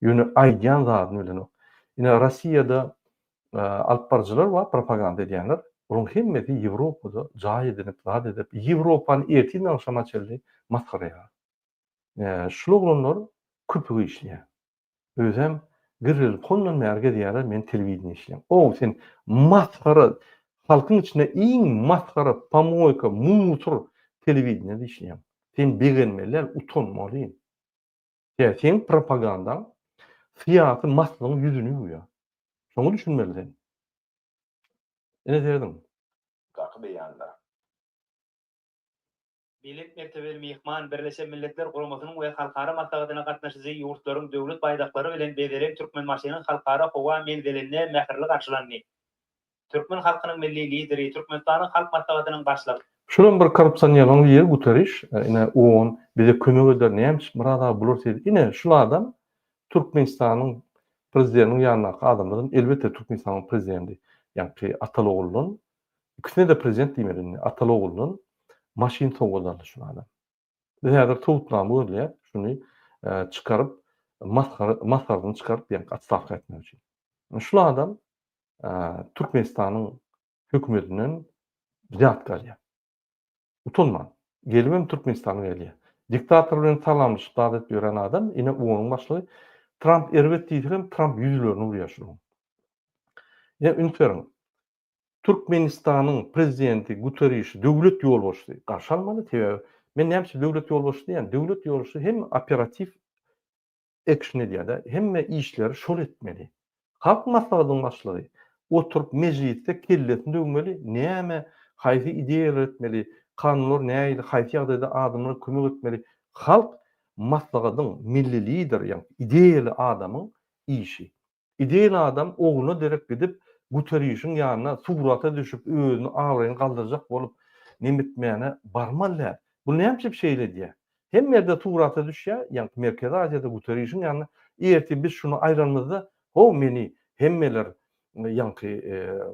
Ýöne aýdýan zadyny bilenok. Ine Rossiýada alyp baryjylar bar, propaganda edýänler. Olaryň hemmesi Ýewropada jaý edinip, zat edip, Ýewropany ertirden agşama çenli masgaraýar. Şul oglanlar köpüge işleýär. Özem girlilip hondan bäri gezýärler men telewideniýe işleýän. Ow sen masgara halkyň içinde iň masgara pomoýka musur telewideniýede işleýäň. Sen begenmeli däl utanmaly. Sebäbi seň propagandaň syýasy maslygyň ýüzüni ýuwýar. Şoňa düşünmeli sen. Ine serediň. Daky beýanda. Belent mertebeli myhman Birleşen Milletler Guramasynyň we halkara maslahatyna gatnaşyjy ýurtlaryň döwlet baýdaklary bilen bezelen Türkmenbaşynyň Halkara howa menzilinde mähirli garşylandy. Türkmen halkynyň Milli Lideri, Türkmenistanyň Halk Maslahatynyň Başlygy, Şulam bir korrupsionerlaryň biri Guterriş, ine OON bize kömek eder näme üçin Myrat aga bular seýdip ine şul adam Türkmenistanyň prezidentiniň ýanyndaky adamlardan elbetde Türkmenistanyň prezidenti ýaňky ataly oguldan Ikisine-de prezident diýmeli indi. Ataly-oguldan maşyn sowgat aldy şul adam. Biz häzir subutnama gözleýäs, şuny çykaryp, masgara, masgaradan çykaryp, ýaňky otstawka etmek üçin. Şul adam Türkmenistanyň hökümetinden wzýatka alýar. Utanman. Gelibem Türkmenistana gelýär. Diktator bilen salamlaşyp zat edip ýören adam, ine OON-yň başlygy. Tramp erbet diýse hem Tramp ýüzlerini urýar şunuň. Ine üns beriň. Türkmenistanyň prezidenti Guterişi döwlet ýolbaşçysy garşy almaly, sebäbi men näme üçin döwlet ýolbaşçysy diýýän, döwlet ýolbaşçysy hem operatiw ekşn edýär-de, hemme işleri şol etmeli. Halk maslahatynyň başlygy. Oturyp mejlisde kellesini döwmeli, näme, haýsy ideýalar etmeli, kanunlar nähili, haýsy ýagdaýda adamlara kömek etmeli. Halk maslahatyň, milli lider, ýagny ideýaly adamyň işi. Ideýaly adam ogluna derek gidip Guterişiň ýanyna surata düşüp özüni abraýyny galdyrjak bolup nemetmäne barmaly däl. Bu näme üçin şeýle edýär? Hemme ýerde surata düşýär, ýagny Merkezi Aziýada Guterişiň ýanynda ertir biz şuny aýranymyzda how meni hemmeler ýaňky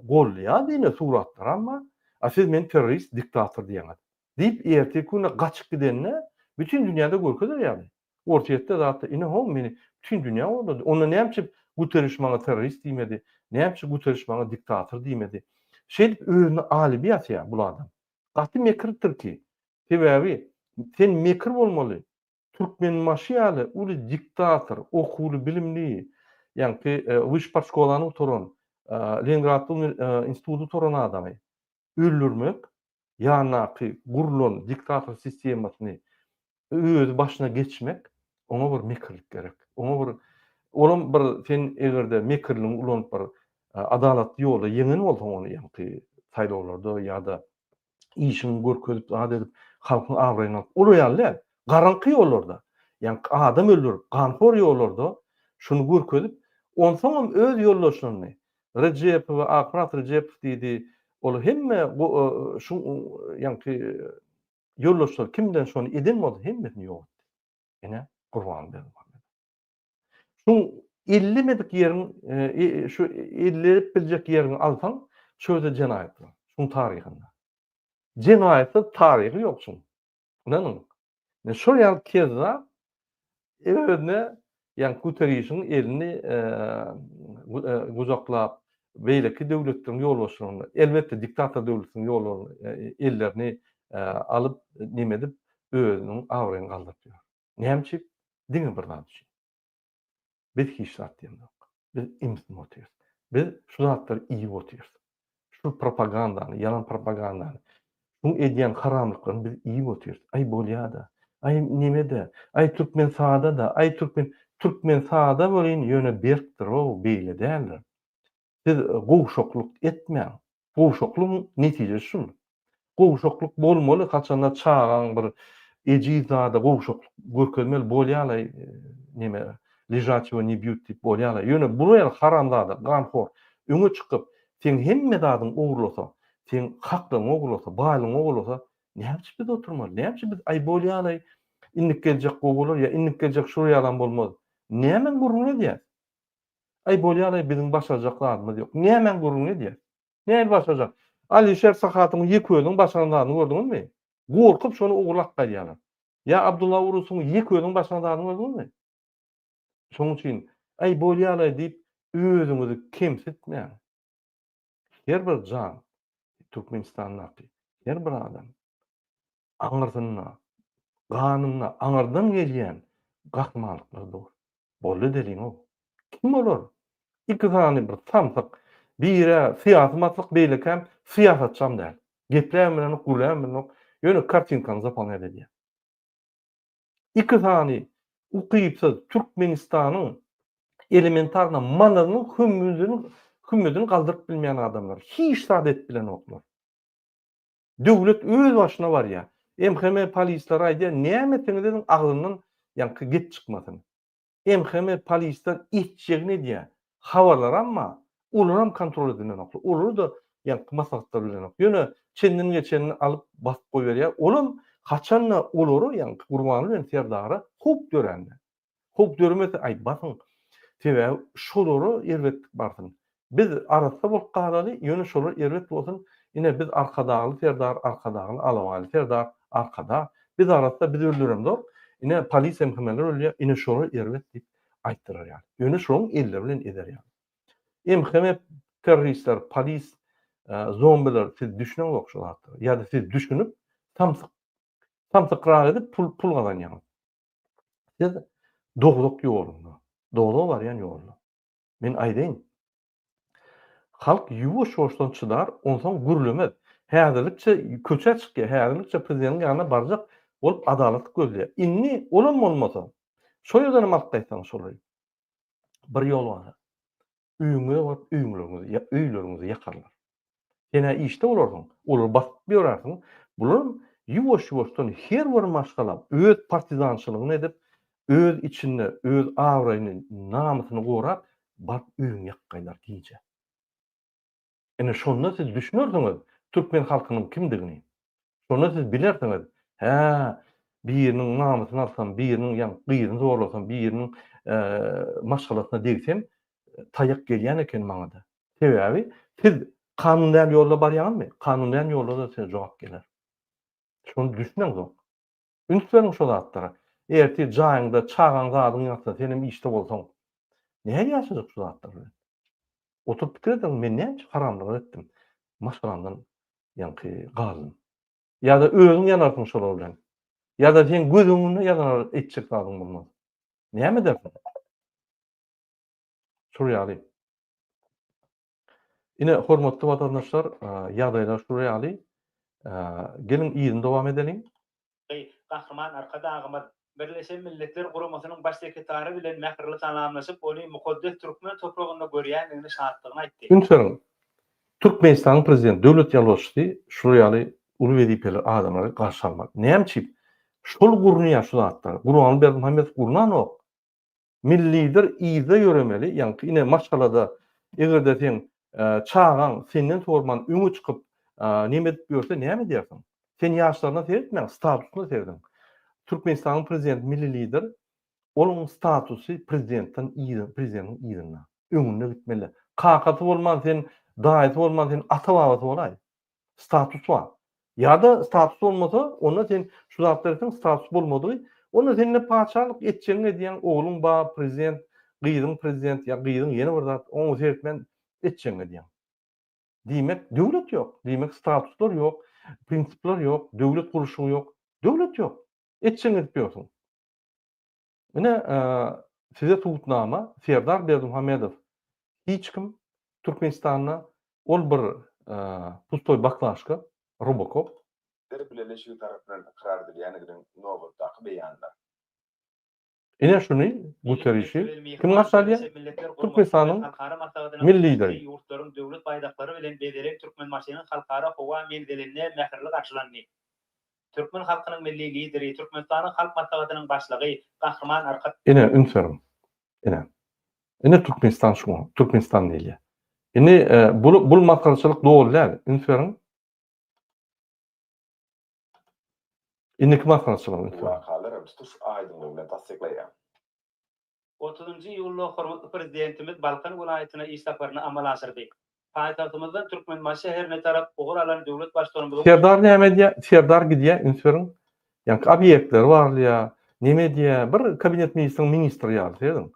gollaýar diýne suratlaram bar. A siz meni terrorist, diktator diýýäňiz. Diýip ertirki güne gaçyp gidende bütin dünýäde görkezer ýaly. Orsýetde zatda ine how meni bütin dünýä goldady. Onda näme üçin Guterriş maňa terrorist diýmedi? Näme üçin Guterriş maňa diktator diýmedi? Şeýdip özüne alibi ýasýar bul adam. Gaty mekir tilki. Sebäbi sen mekir bolmaly. Türkmenbaşy ýaly uly diktator, okuwly, bilimli, ýaňky wyş partşkolany gutaran, Leningradda instituty gutaran adamy öldürmek, ýanyndaky gurlan diktator sistemasyny özi başyna geçmek, oňa bir mekirlik gerek. Oňa bir olam bir sen eger-de mekirligiňi ulanyp bir adalatly ýolda ýeňen bolsaň ony ýaňky saýlawlarda ýa-da işiňi görkezip zat edip halkyň abraýyny alyp olar ýaly däl. Garaňky ýollarda, ýaňky adam öldürip, ganhor ýollarda şuny görkezip, onsoňam öz ýoldaşlaryny Rejepowy, Akmyrat Rejepow diýdi, ol hemme şu ýaňky ýoldaşlar kim bilen şony eden bolsa hemmesini ýok etdi. Ine Gurban Berdimuhamedow. Şuň ellemedik ýeriň şu ellenip biljek ýeriňi alsaň, şu ýerde jenaýat bar. Şuň taryhynda. Jenaýatsyz taryhy ýok şuň. Ynanyň. Ine şol ýaly kezzap özüne ýaňky Guterişiň elini gujaklap, beýleki döwletleriň ýolbaşçylaryny, elbetde diktator döwletiniň ýollaryny ellerini alyp, neme edip, özüniň abraýyny galdyryp ýör. Näme üçin? Diňe bir zat üçin. Biz hiç zat diýemzok. Biz imsip otyrys. Biz şu zatlary iýip otyrys. Şu propagandany, ýalan propagandany, şuň edýän haramlyklaryny biz iýip otyrys. Aý bolýa-da. Aý neme-de. Aý türkmen sada-da. Aý türkmen türkmen sada welin ýöne berkdir-ow, beýle däldir. Siz gowşaklyk etmäň. Gowşaklygyň netijesi şul. Gowşaklyk bolmaly, haçanda çagaň bir ejiz zada gowşaklyk görkezmeli bolýalaý neme ležaçigo ne býut diýip bolýalaý. Ýöne bular ýaly haramzada, ganhor öňe çykyp seň hemme zadyňy ogurlasa, seň haklygyňy ogurlasa, baýlygyňy ogurlasa näme üçin biz oturmaly? Näme üçin biz aý bolýalaý indiki geljek gowy bolar ýa indiki geljek şular ýalam bolmaz. Nämäň gürrüňini edýäs? Aý bolýalaý biziň başarjak zadymyz ýok. Nämäň gürrüňini edýäs? Nähili başarjak? Alişer Sahatyň ýeke özüniň başaran zadyny gördüňizmi? Gorkup şony ogurlap gaýdýarlar. Ýa Abdulla Urusyň ýeke özüniň başaran zadyny gördüňizmi? Şonuň üçin aý bolýalaý diýip özüňizi kemsitmäň. Her bir jan Türkmenistandaky her bir adam aňyrsynda, ganynda aňyrdan gelýän gahrymanlyklar dur. Boldy edeliň-ow. Kim olar? Iki sany bir samsyk. Biri-ä syýasy maslyk, beýlekäm syýasatçam däl. Gepläbem bilenok, gürläbem bilenok. Ýöne kartinkany zapolnýat edýär. Iki sany ukypsyz Türkmenistanyň elementarno manadynyň hümmüdini hümmedini galdyryp bilmeýän adamlar. Hiç zat edip bilenoklar. Döwlet öz başyna barýar. MHM polisleri aýdýar, näme etseňiz ediň agzyndan ýaňky gep çykmasyn. MHM polisler etjegini edýär. Habarlaram bar. Olaram kontrol edilenoklar. Olary-da ýaňky maslahatlar bilenok. Ýöne çenden geçenini alyp basyp goýberýär. Olam haçanda olara ýaňky Gurbanguly bilen Serdara howp dörände. Howp döremese aý basyň. Sebäbi şolara erbetlik barsyn. Biz arassa bolup galaly, ýöne şolar erbet bolsun. Ine biz Arkadagly Serdar, Arkadagly Alabaýly Serdar, Arkadag. Biz arassa, biz öldüremzok. Ine polisiýa MHM-ler öldürýär, ine şolar erbet diýip aýtdyrar ýaly. Ýöne şolaryň elleri bilen eder ýaly. MHM terroristler, polis, zombiler siz düşüneňzok şu zatlara. Ýa-da siz düşünip samsyk samsykrak edip pul pul gazanýaňyz. Siz dogzak ýolunda, dogzaga barýan ýolda. Men aýdaýyn. Halk ýuwaş-ýuwaşdan çydar, onsoň gürlemez. Häzirlikçe köçä çykýar, häzirlikçe prezidentiň ýanyna barjak bolup adalat gözleýär. Indi olam bolmasa, şo ýerdenem alyp gaýtsaň şolary. Bir ýol bar. Öýüňize baryp öýüňleriňizi, öýleriňizi ýakarlar. Sen-ä işde bolarsyň, olary basyp ýörärsiň. Bularam ýuwaş-ýuwaşdan her bir maşgala öz partizançylygyny edip, öz içinde öz abraýyny, namysyny gorap, baryp öýüňi ýakyp gaýdar gije. Ine şonda siz düşünersiňiz türkmen halkynyň kimdigini. Şonda siz bilersiňiz, hä, biriniň namysyny alsam, biriniň ýa gyzyny zorlasam, biriniň maşgalasyna degsem, taýak gelýän eken maňa-da. Sebäbi siz kanun däl ýolda barýaňyzmy? Kanun däl ýolda-da size jogap geler. Şony düşüneňzok. Üns beriň şo zatlara. Ertir jaýyňda çagaň zadyň ýatsa, senem işde bolsaň, nähili ýaşajak şu zatlar bilen? Oturyp pikir ediň, men näçe haramlyk etdim, maşgalamdan ýaňky galdym. Ýa-da özüň ýanarsyň şolar bilen. Ýa-da seň göz öňünde ýanar etjek zadyň bolmaz. Näme edersiň? Şol ýaly. Ine, hormatly watandaşlar, ýagdaýlar şular ýaly. Geliň yzyny dowam edeliň. Gahryman Arkadagymyz Birleşen Milletler Guramasynyň Baş sekretary bilen mähirli salamlaşyp, ony mukaddes türkmen topragynda görýändigini şatlygyny aýtdy. Üns beriň, Türkmenistanyň Prezidenti, döwlet ýolbaşçysy şular ýaly uly wezipeli adamlary garşy almaly. Näme üçin? Şol gurnaýar şu zatlary. Gurbanguly Berdimuhamedow gurnanok. Milli Lider yzda ýöremeli, ýaňky ine maşgalada eger-de seň çagaň senden sorman öňe çykyp neme edip ýörse näme edýärsiň? Sen ýaşlaryna seretmäň, statusyna serediň. Türkmenistanyň prezidenti Milli Lider, onuň statusy prezidentden yz prezidentiň yzynda, öňünde gitmeli. Kakasy bolman sen, daýysy bolman sen ata-babasy bolaý. Status bar. Ýa-da status bolmasa, onda sen şu zatlar etseň status bolmadygy, onda sende patyşalyk etjegiňi edýäň, ogluň bar prezident, gyzyň prezident ýa gyzyň ýene bir zat, oňa seretmän etjegiňi edýäň. Diýmek, döwlet ýok. Diýmek, statuslar ýok, prinsipler ýok, döwlet gurluşygy ýok. Döwlet ýok. Etjegiňi edip ýörsüň. Ine, size subutnama, Serdar Berdimuhamedow hiç kim Türkmenistanda ol bir pustoý baklaşka, robokop. Ler Bileleşigi tarapyndan ykrar edilýändiginiň nobatdaky beýanydyr. Ine şuny Guterrişi kim garşy alýar? Türkmenistanyň Milli Lideri. Ýurtlaryň döwlet baýdaklary bilen bezelen Türkmenbaşynyň Halkara howa menzilinde mähirli garşylandy. Türkmen halkynyň Milli Lideri, Türkmenistanyň Halk Maslahatynyň Başlygy Gahryman Arka. Ine, üns beriň. Ine. Ine Türkmenistan şuňa, Türkmenistan diýilýär. Indi bul bul masgaraçylyk doly däl. Üns beriň. Indiki masgaraçylyga üns Bu beriň. wakalar hem tutuş aýdyňlygy bilen tassyklaýar. Otuzynjy iýulda hormatly Prezidentimiz Balkan welaýatyna iş saparyny amala aşyrdy. Paýtagtymyzdan Türkmenbaşy şäherine tarap ugur alan döwlet Baştutanymyzyň Serdar näme edýär? Serdar gidýär, üns beriň. Ýaňky obýektleri barlaýar, neme edýär, bir kabinet ministriň ministri ýaly, serediň.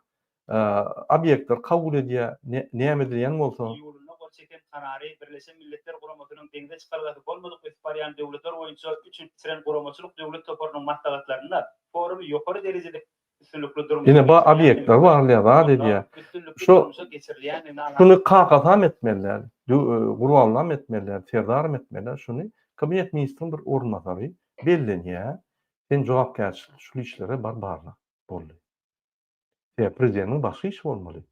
Obýektleri kabul edýär, näme edilýän bolsa. Iýulynda gol çeken Karary Birleşen Milletler Guramasynyň deňze çykalgasy bolmadyk ösüp barýan döwletler boýunça üçünji bitiren guramaçylyk döwlet toparynyň maslahatlarynda forumy ýokary derejede üstünlikli durmuşa Ine bu obýektler barlaýar, zat edýär. Şu şuny kakasam etmeli däl, Gurbangulam etmeli däl, Serdaram etmeli däl, şuny kabinet ministriň bir orunbasary bellenýär. Sen jogapkärçilikli şul işlere bar barla. Boldy. Sebäbi prezidentiň başga işi bolmaly.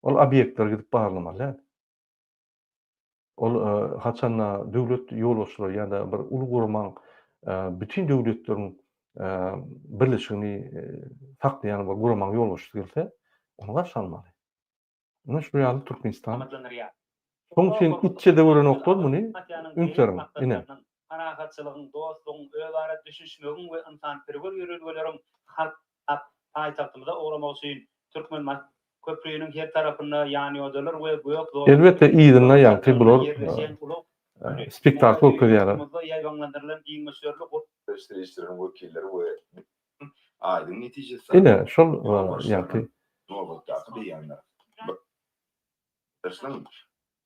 Ol obýektleri gidip barlamaly däl. Ol haçanda döwlet ýolbaşçylary ýa-da bir uly guramaň bütin döwletleriň birleşigini saklaýan bir guramaň ýolbaşçysy gelse, ony garşy almaly. Ine şu ýaly Türkmenistan. Şonuň üçin itçe-de görenoklar muny, üns beriň, ine. Parahatçylygyň, dostlugyň, özara düşünişmegiň we ynsanperwer ýörelgeleriň halk Ak paýtagtymyza ugramak üçin Türkmenbaşy köprüniň her tarapynda ýanýodalar we gök zolaklar Elbetde yzynda ýaňky bular ýerleşen ulag güni spektakl görkezýärler. Ýurdumyzda ýaýbaňlandyrylan giň möçberli Serişdeleriň wekilleri we aýdyň netijesi Ine şol ýaňky. Nobatdaky beýanlar. Birleşiň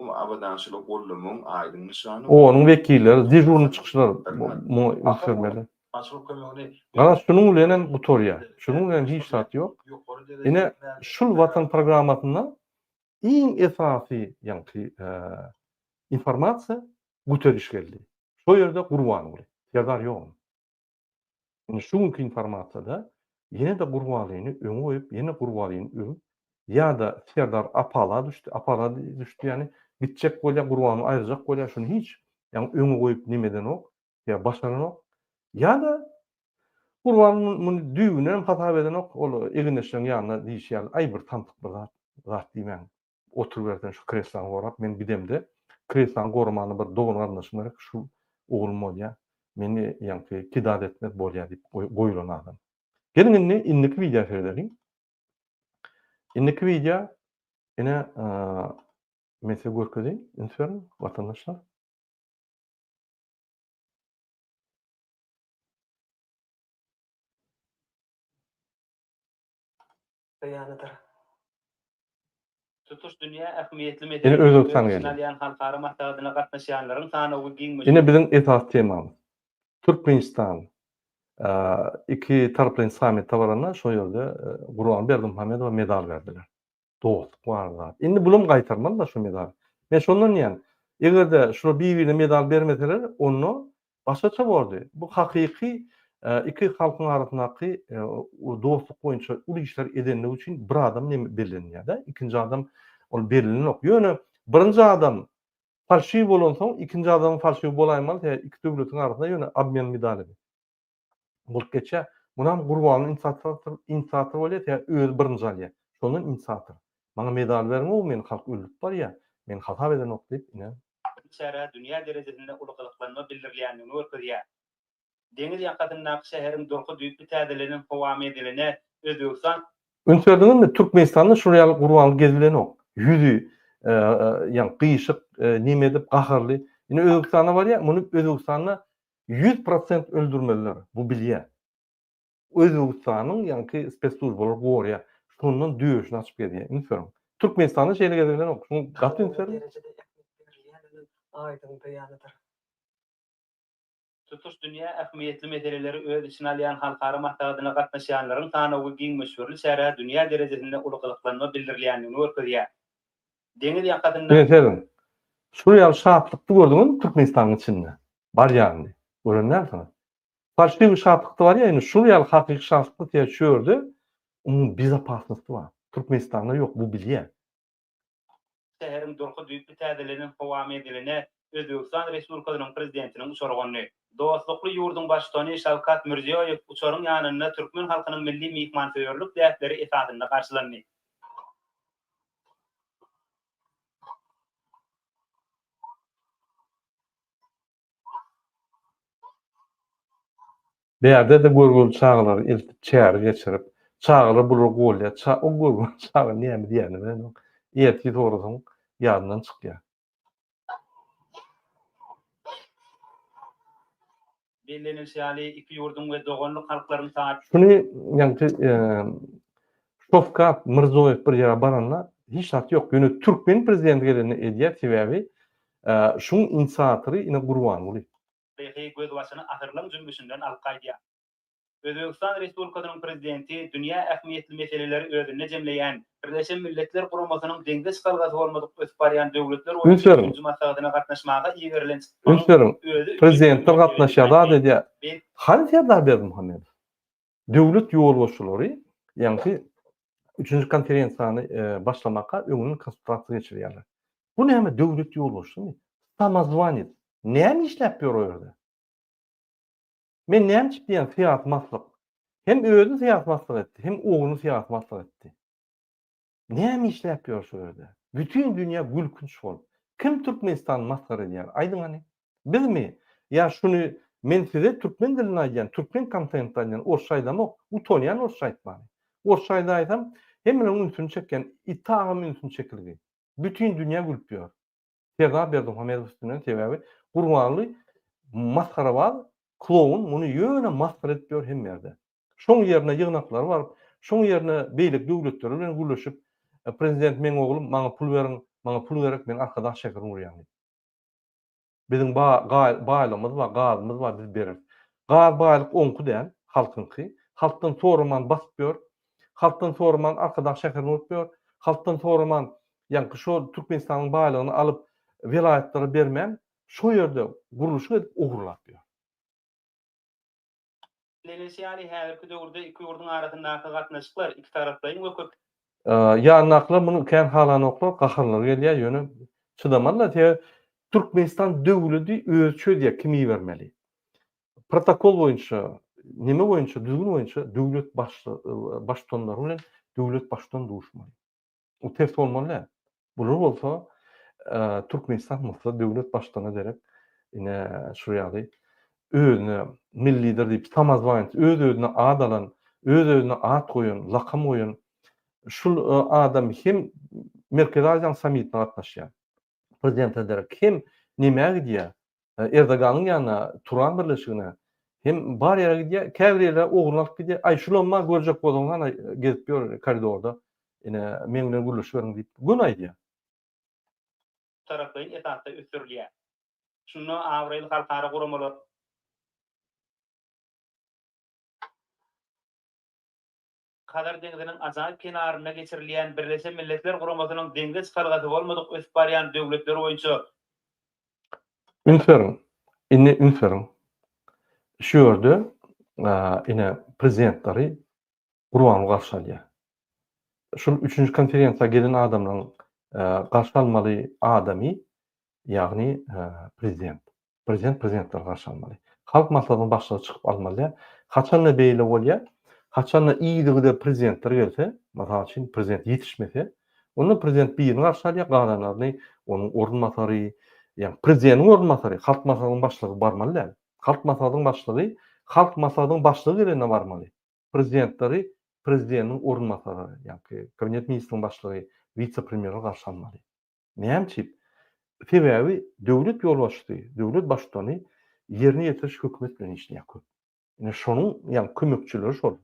abadançylygy goldamagyň aýdyň nyşany. Onuň wekilleri dežurnyý çykyşlar muňa üns bermeli. Garaz şunuň bilenem gutarýar. Şunuň bilen hiç zat ýok. Ine şul Watan programmasynda iň esasy ýaňky informasiýa Guteriş geldi. Şo ýerde Gurbanguly. Serdar ýok. Indi şu günki informasiýada ýene-de Gurbangulyny öňe goýup, ýene Gurbangulyny öwüp. Ýa-da Serdar apala düşdi, apala düşdi ýagny gitjek bolýar, Gurbany aýyrjak bolýar, şuny hiç ýagny öňe goýup neme edenok, ýa başaranok. Ýa-da Gurban muny düýbünden hem hasap edenok, ol egindeşleriň ýanynda diýişi ýaly, aý bir samsyk bir zat, zat diýmäň, oturybersen şu kreslany gorap, men gidemde kreslany goramana bir dogan-garyndaşym gerek, şu oglum bolýar, meni ýaňky kidat etmez bolýar diýip goýulan adam. Geliň indi indiki wideo seredeliň. Indiki wideo ine men size görkezeýin, üns beriň watandaşlar. Beýanydyr. Tutuş dünýä ähmiýetli Ine meseleleri Özbegistan öz içine geldi. alýan halkara maslahatyna gatnaşýanlaryň sanawy giň Ine möçberde. biziň esasy temamyz. Türkmenistan iki taraplaýyn sammite baranda şo ýerde Gurban Berdimuhamedowa medal berdiler. Dostluk bar zat. Indi bulam gaýtarmaly-da şu medaly. Men şondan diýýän, eger-de şular bir-birine medal bermeseler, onda başgaça bordy. Bu hakyky iki halkyň arasyndaky dostluk boýunça uly işler edenligi üçin bir adam neme bellenilýär-de, ikinji adam ol bellenenok. Ýöne birinji adam Falşiw bolansoň ikinji adamyň falşiw bolaýmaly sebäbi iki döwletiň arasynda ýöne obmen medalimi bolup geçýär. Munam Gurbanly inisiator inisiator bolýar sebäbi özi birinji alýar. Şondan inisiator. Maňa medal beriňow meni halk öldürip barýar. Meni hasap edenok diýip ine. Bu çärä dünýä derejesinde uly gyzyklanma bildirilýändigini görkezýär. Deňiz ýakasyndaky şäheriň durky düýpli täzelenen howa menziline Özbegistan Üns berdiňizmi, Türkmenistanda şular ýaly Gurbanguly gezibilenok. Ýüzi ýaňky gyşyk, neme edip, gaharly. Indi Özbegistana barýar, muny Özbegistanda 100% öldürmeliler. Bu bilýär. Özbegistanyň ýaňky spesslujbalary gorýar. Şondan döşüni açyp gezýär. Üns beriň. Türkmenistanda şeýle gezibilenok. Şuňa gaty üns beriň. derejede ähmiýet berilýäniniň aýdyň beýanydyr. Tutuş dünýä ähmiýetli meseleleri öz içine alýan halkara maslahatyna gatnaşýanlaryň sanawy giň möçberli çärä dünýä derejesinde uly gyzyklanma bildirilýändigini görkezýär. Deňiz ýakasynda. Ine serediň. Şul ýaly şatlykdy gördüňizmi Türkmenistanyň içinde? Barýanyny. Gören dälsiňiz. Falşiwi şatlykda barýar indi şul ýaly hakyky şatlykda sebäbi şu ýerde umumy bezopasnosty bar. Türkmenistanda ýok bu bilýär. Şäheriň durky düýpli täzelenen howa menziline Özbegistan Respublikasynyň Prezidentiniň uçary gondy. Dostlukly ýurduň Baştutany Şawkat Mirziýoýew uçaryň ýanynda türkmen halkynyň milli myhmansöýerlik däpleri esasynda garşylandy. Bärde-de görgüli çagalary eltip çäre geçirip, çagalar bulary golýar, ça o görgüli çaga näme diýýänini bilenok. Ertir sorasaň ýadyndan çykýar. Bellenilişi ýaly, iki ýurduň we doganlyk halklaryň taryhy. Şuny ýaňky Şowkat Mirzoýew bir ýere baranda hiç zat ýok. Ýöne türkmen prezidenti gelende edýär, sebäbi şuň inisiatory ine Gurbanguly. Taryhy gözbaşyny asyrlaň jümmüşinden alyp gaýdýar. Özbegistan Respublikasynyň Prezidenti dünýä ähmiýetli meseleleri özünde jemleýän Birleşen Milletler Guramasynyň deňze çykalgasy bolmadyk ösüp barýan döwletler Üns boýunça beriň. üçünji maslahatyna gatnaşmaga iberilen Üns çykyşynyň beriň. özi üçin Prezidentler uly mertebeli gatnaşýar, zat aýtdy. edýär. Biz. Hany Serdar Berdimuhamedow? Döwlet ýolbaşçylary ýaňky üçünji konferensiýany başlamaka öňünden konsultasiýa geçirýärler. Bu näme döwlet ýolbaşçymy? Samozwanec. Näme işläp ýör o ýerde? Men näme üçin diýýän syýasy maslyk. Hem özüni syýasy maslyk etdi, hem ogluny syýasy maslyk etdi. Näme işläp ýör şu ýerde? Bütin dünýä gülkünç bolup. Kim Türkmenistany masgara edýär? Aýdyň hany. Bizmi? Ýa şuny men size türkmen dilinde aýdýan, türkmen kontentde aýdýan, orsça aýdamok. Utanýan orsça aýtmany. Orsça aýdaýsam hemmeleriň ünsüni çekýän, itagam ünsüni çekilgi. Bütin dünýä gülüp ýör. Serdar Berdimuhamedow üstünden sebäbi Gurbanguly masgarabaz kloun muny ýöne masgara edip ýör hemme ýerde. Şoň ýerine ýygnaklara baryp, şoň ýerine beýleki döwletler bilen gürleşip, prezident meň oglum maňa pul beriň, maňa pul gerek men Arkadag şäherini gurýan diýip. Biziň ba baýlygymyz bar, gazymyz bar biz bereris. Gaz baýlyk oňky däl, halkyňky. Halkdan soraman basyp ýör. Halkdan soraman Arkadag şäherini gurup ýör. Halkdan soraman ýaňky şo Türkmenistanyň baýlygyny alyp welaýatlara bermän şo ýerde gurluşyk edip ogurlap ýör. Bellenilişi ýaly, häzirki döwürde iki ýurduň arasyndaky gatnaşyklar ikitaraplaýyn we köp. Ýanyndakylar muny kän halanoklar, gaharlary gelýär, ýöne çydamalylar. Sebäbi Türkmenistan döwledi özi çözýär kimi ibermeli. Protokol boýunça, neme boýunça, düzgün boýunça döwlet baştutanlary bilen döwlet baştutany duşmaly. O ters bolmaly däl. Bular bolsa Türkmenistan bolsa döwlet baştutanyna derek ine şu ýaly özüne milli lider diýip samozwanec öz-özüne ad alan, öz-özüne at goýan, lakam goýan şul adam hem Merkezi Aziýanyň sammitine gatnaşýar. Prezidente derek hem nämä gidýär? Erdoganyň ýanyna, Turan birleşigine hem bar ýere gidýär, käbir ýerlere ogluny alyp gidýär. Aý, şulam bar, görjek bolsaňyz hana gezip ýör koridorda. Ine, meň bilen gürleşiberiň diýip, göni aýdýar. Taraplaýyn esasda ösdürilýär. Şunda abraýly halkara guramalar. Hazar deňziniň ajaýyp kenarynda geçirilýän Birleşen Milletler Guramasynyň deňze çykalgasy bolmadyk ösüp barýan döwletler boýunça. Üns beriň, indi üns beriň. Şu ýerde ine prezidentleri Gurbanguly garşy alýar. Şul üçünji konferensiýa gelen adamlaryň garşy almaly adamy, ýagny prezident. Prezident prezidentleri garşy almaly. Halk maslahatynyň başlygy çykyp almaly däl. Haçanda beýle bolýar? Haçanda yzygider prezidentler gelse, mysal üçin prezident ýetişmese, onda prezident birini garşy alýar, galanlaryny onuň orunbasary, ýagny prezidentiň orunbasary, halk maslahatynyň başlygy barmaly däl. Halk maslahatynyň başlygy halk maslahatynyň başlygy gelende barmaly. Prezidentleri prezidentiň orunbasary, ýagny kabinet ministriniň başlygy, wise-premýerler garşy almaly. Näme üçin? Sebäbi döwlet ýolbaşçysy, döwlet baştutany ýerine ýetiriş hökümet bilen işleýär köp. Ine şonuň ýagny kömekçileri şol.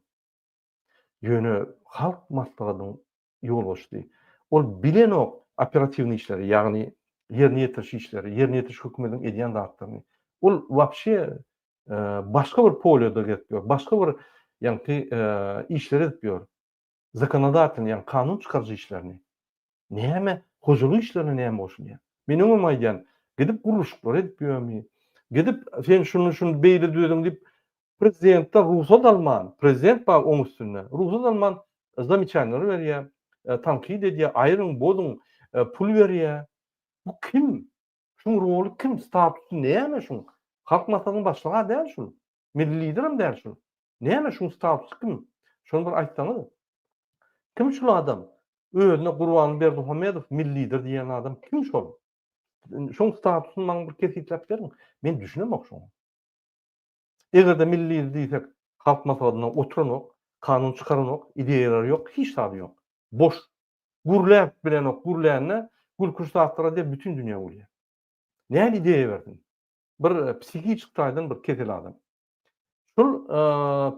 Ýöne Halk Maslahatynyň ýolbaşçysy ol bilenok operatiwnyý işleri, ýagny ýerine ýetiriş işleri, ýerine ýetiriş hökümetiň edýän zatlaryny. Ol wapşe başga bir polýada gezip ýör, başga bir ýagny işleri edip ýör. Zakonodatelnyý, ýagny kanun çykaryjy işlerini. Näme, hojalyk işlerine näme goşulýar? Men öňem aýdýan, gidip gurluşyklar edip ýörmi? Gidip sen şuny şuny beýle düzediň diýip, prezidentden rugsat alman, prezident bar oň üstünde, rugsat alman zameçaniýalar berýär, tankyt edýär, aýryň, bozuň, pul berýär. Bu kim? Şuň roly kim? Statusy näme şuň? Halk Maslahatynyň başlygy-a däl şul. Milli liderem däl şul. Näme şuň statusy kim? Şony bir aýtsaňyz. Kim şul adam? Özüne Gurbanguly Berdimuhamedow milli lider diýen adam kim şol? Şoň statusyny maňa bir kesgitläp beriň. Men düşünemok şoňa. Eger-de milli lider diýsek, Halk Maslahatynda oturanok, kanun çykaranok, ideýalary ýok, hiç zady ýok. Boş. Gürläp bilenok, gürlände gülkünç zatlar aýdýar, bütin dünýä gülýär. Nähili ideýa bersin? Bir psihiki taýdan bir kesel adam. Şul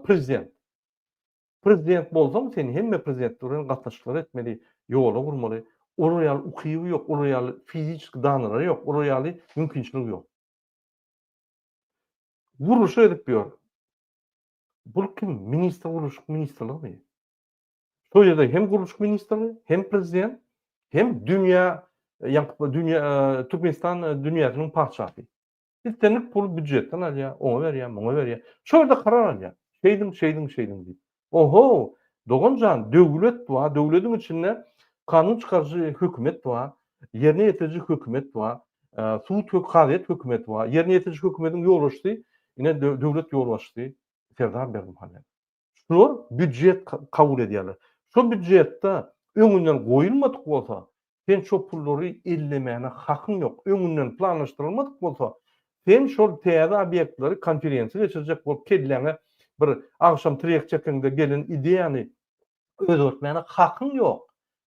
prezident. Prezident bolsaň sen hemme prezidentler bilen gatnaşyklar etmeli, ýola gurmaly. Olar ýaly ukyby ýok, olar ýaly fiziçki danalary ýok, olar ýaly mümkinçiligi ýok. Gurluşyk edip ýör. Bul kim? Ministr gurluşyk ministrligimi? Şol ýerde hem gurluşyk ministrligi, hem prezident, hem dünýä, ýa dünýä Türkmenistan dünýäsiniň patyşasy. Islendik puly býujetden alýar, oňa berýär, muňa berýär. Şo ýerde karar alýar. Şeýdiň, şeýdiň, şeýdiň diýip. Oho, dogan jan, döwlet bar, döwlediň içinde kanun çykaryjy hökümet bar, ýerine ýetiriji hökümet bar, sud, kazyýet hökümeti bar. Ýerine ýetiriji hökümetiň ýolbaşçysy, ine döwlet ýolbaşçysy Serdar Berdimuhamedow. Şular býujet kabul edýärler. Şo býujetde öňünden goýulmadyk bolsa, sen şo pullary ellemäne hakyň ýok. Öňünden planlaşdyrylmadyk bolsa, sen şol täze obýektleri konferensiýa geçirjek bolup kelläňe bir agşam trek çekeňde gelen ideýany özgertmäne hakyň ýok.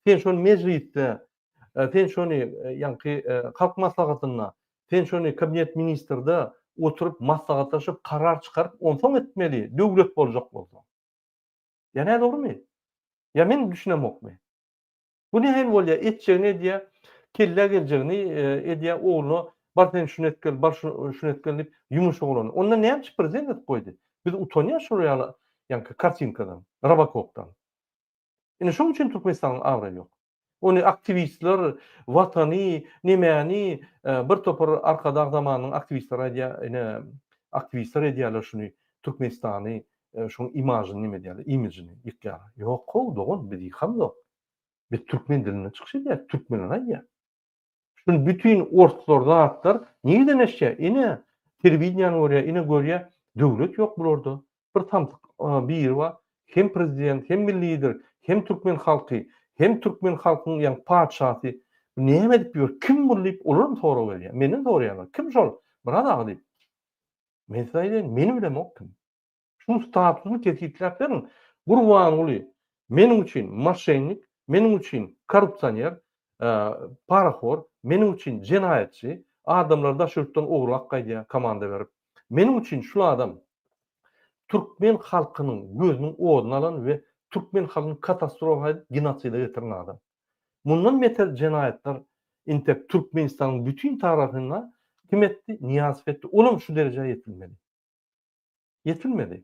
Sen şony mejlisde, sen şony ýaňky Halk Maslahatynda, sen şony Kabinet ministrde oturyp maslahatlaşyp karar çykaryp onsoň etmeli döwlet boljak bolsaň. Ýa nädogrymy? Ýa men düşünemokmy? Bu nähili bolýar? Etjegini edýär, kellä geljegini edýär, ogluna bar sen şuny et gel, bar şuny et gel diýip ýumuş oglany. Onda näme üçin prezident edip goýdy? Biz utanýas şol ýaly ýaňky kartinkadan, robokopdan. Ine şoň üçin Türkmenistanyň abraýy ýok. Ony aktiwistler watany, nemäni bir topar Arkadag zamanynyň aktiwistleri aýdýar, ine aktiwistler edýärler şuny Türkmenistany şoň imažyny neme edýärler, imijini ýykýarlar. Ýok how dogan biz ýykamzok. Biz türkmen dilinde çykyş edýäs, türkmenler aýdýar. Şuny bütin orslar zatlar nireden eşýär? Ine, telewideniýany görýär, ine görýär, döwlet ýok bularda. Bir samsyk biri bar, hem prezident, hem milli lider, hem türkmen halky, hem türkmen halkynyň ýaňky patyşasy. Bu näme edip ýör, kim bul diýip, olaram sorag berýär. Menden soraýarlar, kim şol Myrat aga diýip. Men size aýdaýyn, men bilemok kim. Şuň statusyny kesgitläp beriň. Gurbanguly meniň üçin moşennik, meniň üçin korrupsioner, parahor, meniň üçin jenaýatçy, adamlary daş ýurtdan ogurlap gaýdýar komanda berip. Meniň üçin şul adam türkmen halkynyň gözüniň oduny alan we türkmen halkyny katastrofa edip genoside getiren adam. Mundan beter jenaýatlar intek Türkmenistanyň bütin taryhynda kim etdi? Nyýazow etdi. Olam şu derejä ýetilmedi. Ýetilmedi.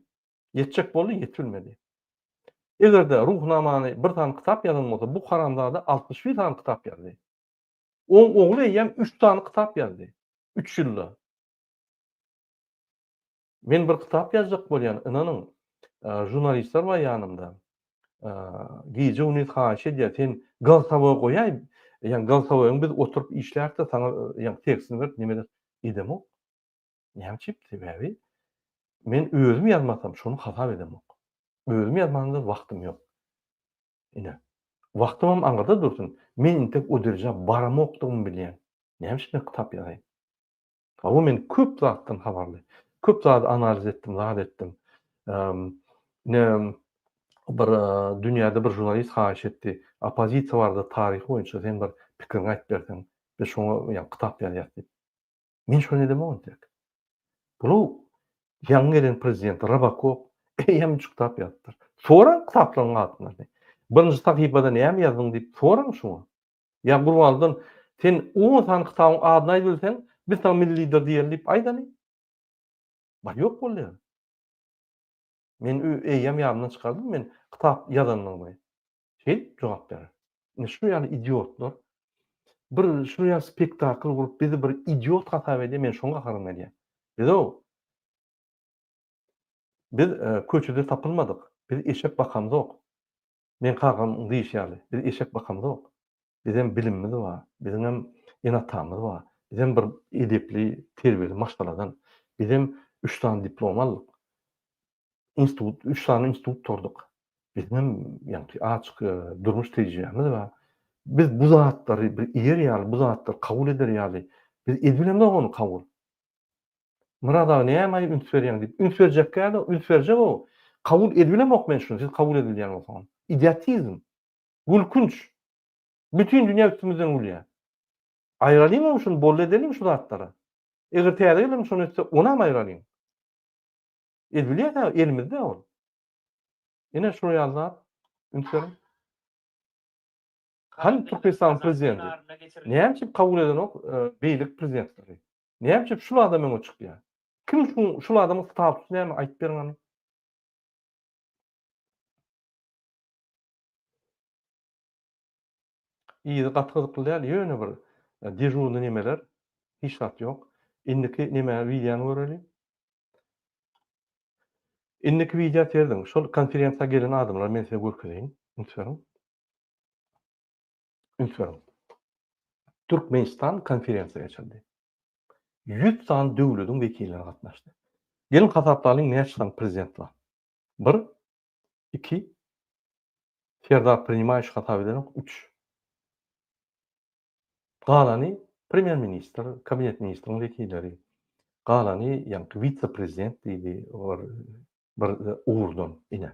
Ýetjek boldy, ýetilmedi. Eger-de Ruhnamany bir sany kitap ýazan bolsa, bu haramzada 61 sany kitap ýazdy. Oň ogly eýýäm üç sany kitap ýazdy. Üç ýylda. Men bir kitap ýazjak bolýan, ynanyň, žurnalistler bar ýanymda. Gije-gündiz haýyş edýär, sen golsowoý goýaý, ýa golsowoýyň biz oturyp işläris-de saňa ýa tekstini berip neme ederis. Edemok. Näme üçin? Sebäbi men özüm ýazmasam şony hasap edemok. Özüm ýazmanda wagtym ýok. Ine. Wagtymam aňyrda dursun. Men intek o derejä baramokdygymy bilýän. Näme üçin men kitap ýazaýyn? Hawa men köp zatdan habarly. Köp zady analiz etdim, zat etdim. Ine bir dünýäde bir žurnalist haýyş etdi. Oppozisiýa barada taryhy boýunça sen bir pikiriňi aýdyp berseň, biz şoňa ýa kitap ýazýas diýip. Men şony edemok entek. Bul ýaňy gelen prezident Robokop eýýäm üç kitap ýazypdyr. Soraň kitaplaryň adyny. Birinji sahypada näme ýazdyň diýip soraň şuňa. Ýa Gurbanlydan sen on sany kitabyň adyny aýdybilseň, biz saňa milli lider diýeli diýip aýdaly. Bar ýok bolýar. Men eýýäm ýadymdan çykardym men kitap ýazandygymy. Şeýdip jogap berer. Ine şu ýaly idiotlar bir şu ýaly spektakl gurup bizi bir idiot hasap edýär, men şoňa gaharym gelýär. Biz-ow biz e, köçede tapylmadyk. Biz eşek bakamzok. Men kakamyň diýişi ýaly, biz eşek bakamzok. Bizem bilimimiz bar, biziňem ene-atamyz bar. Bizem bir edepli, terbiýeli maşgaladan. Bizem üç sany diplom aldyk. Institut, üç sany institut gurduk. Biziňem ýaňky açyk durmuş tejribämiz bar. Biz bu zatlary bir iýer ýaly, bu zatlary kabul eder ýaly, biz edibilemzok ony kabul. Myrat aga näme üns berýäň diýip, üns berjek däl-o, üns berjek-ow. Kabul edibilemok men şuny, siz kabul edibilýän bolsaňyz. Idiotizm. Gülkünç. Bütin dünýä üstümizden gülýär. Aýralyň-ow şuny, boldy edeliň şu zatlary. Eger täze gelen şony etse, onam aýralyň. Edibilýär-ä, elimizde ol. Ine şular ýaly zat. Üns beriň. Hany Türkmenistanyň prezidenti? Näme üçin kabul edenok beýleki prezidentleri? Näme üçin şul adam öňe çykýar? Kim şu şul adamyň statusy näme aýdyp beriň hany. Yzy gaty gyzykly däl, ýöne bir dežurny nemeler, hiç zat ýok. Indiki neme wideony göreli. Indiki wideo serediň. Şol konferensiýa gelen adamlary men size görkezeýin. Üns beriň. Üns beriň. Türkmenistan konferensiýa geçirdi. 100 sany döwlediň wekilleri gatnaşdy. Geliň hasaplalyň näçe sany prezident bar. 1 2 Serdar prinimaýuş hasap edenok 3. Galany premýer ministr, kabinet ministriň wekilleri, galany ýaňky wise-prezident diýdi, olar bir ugurdan ine.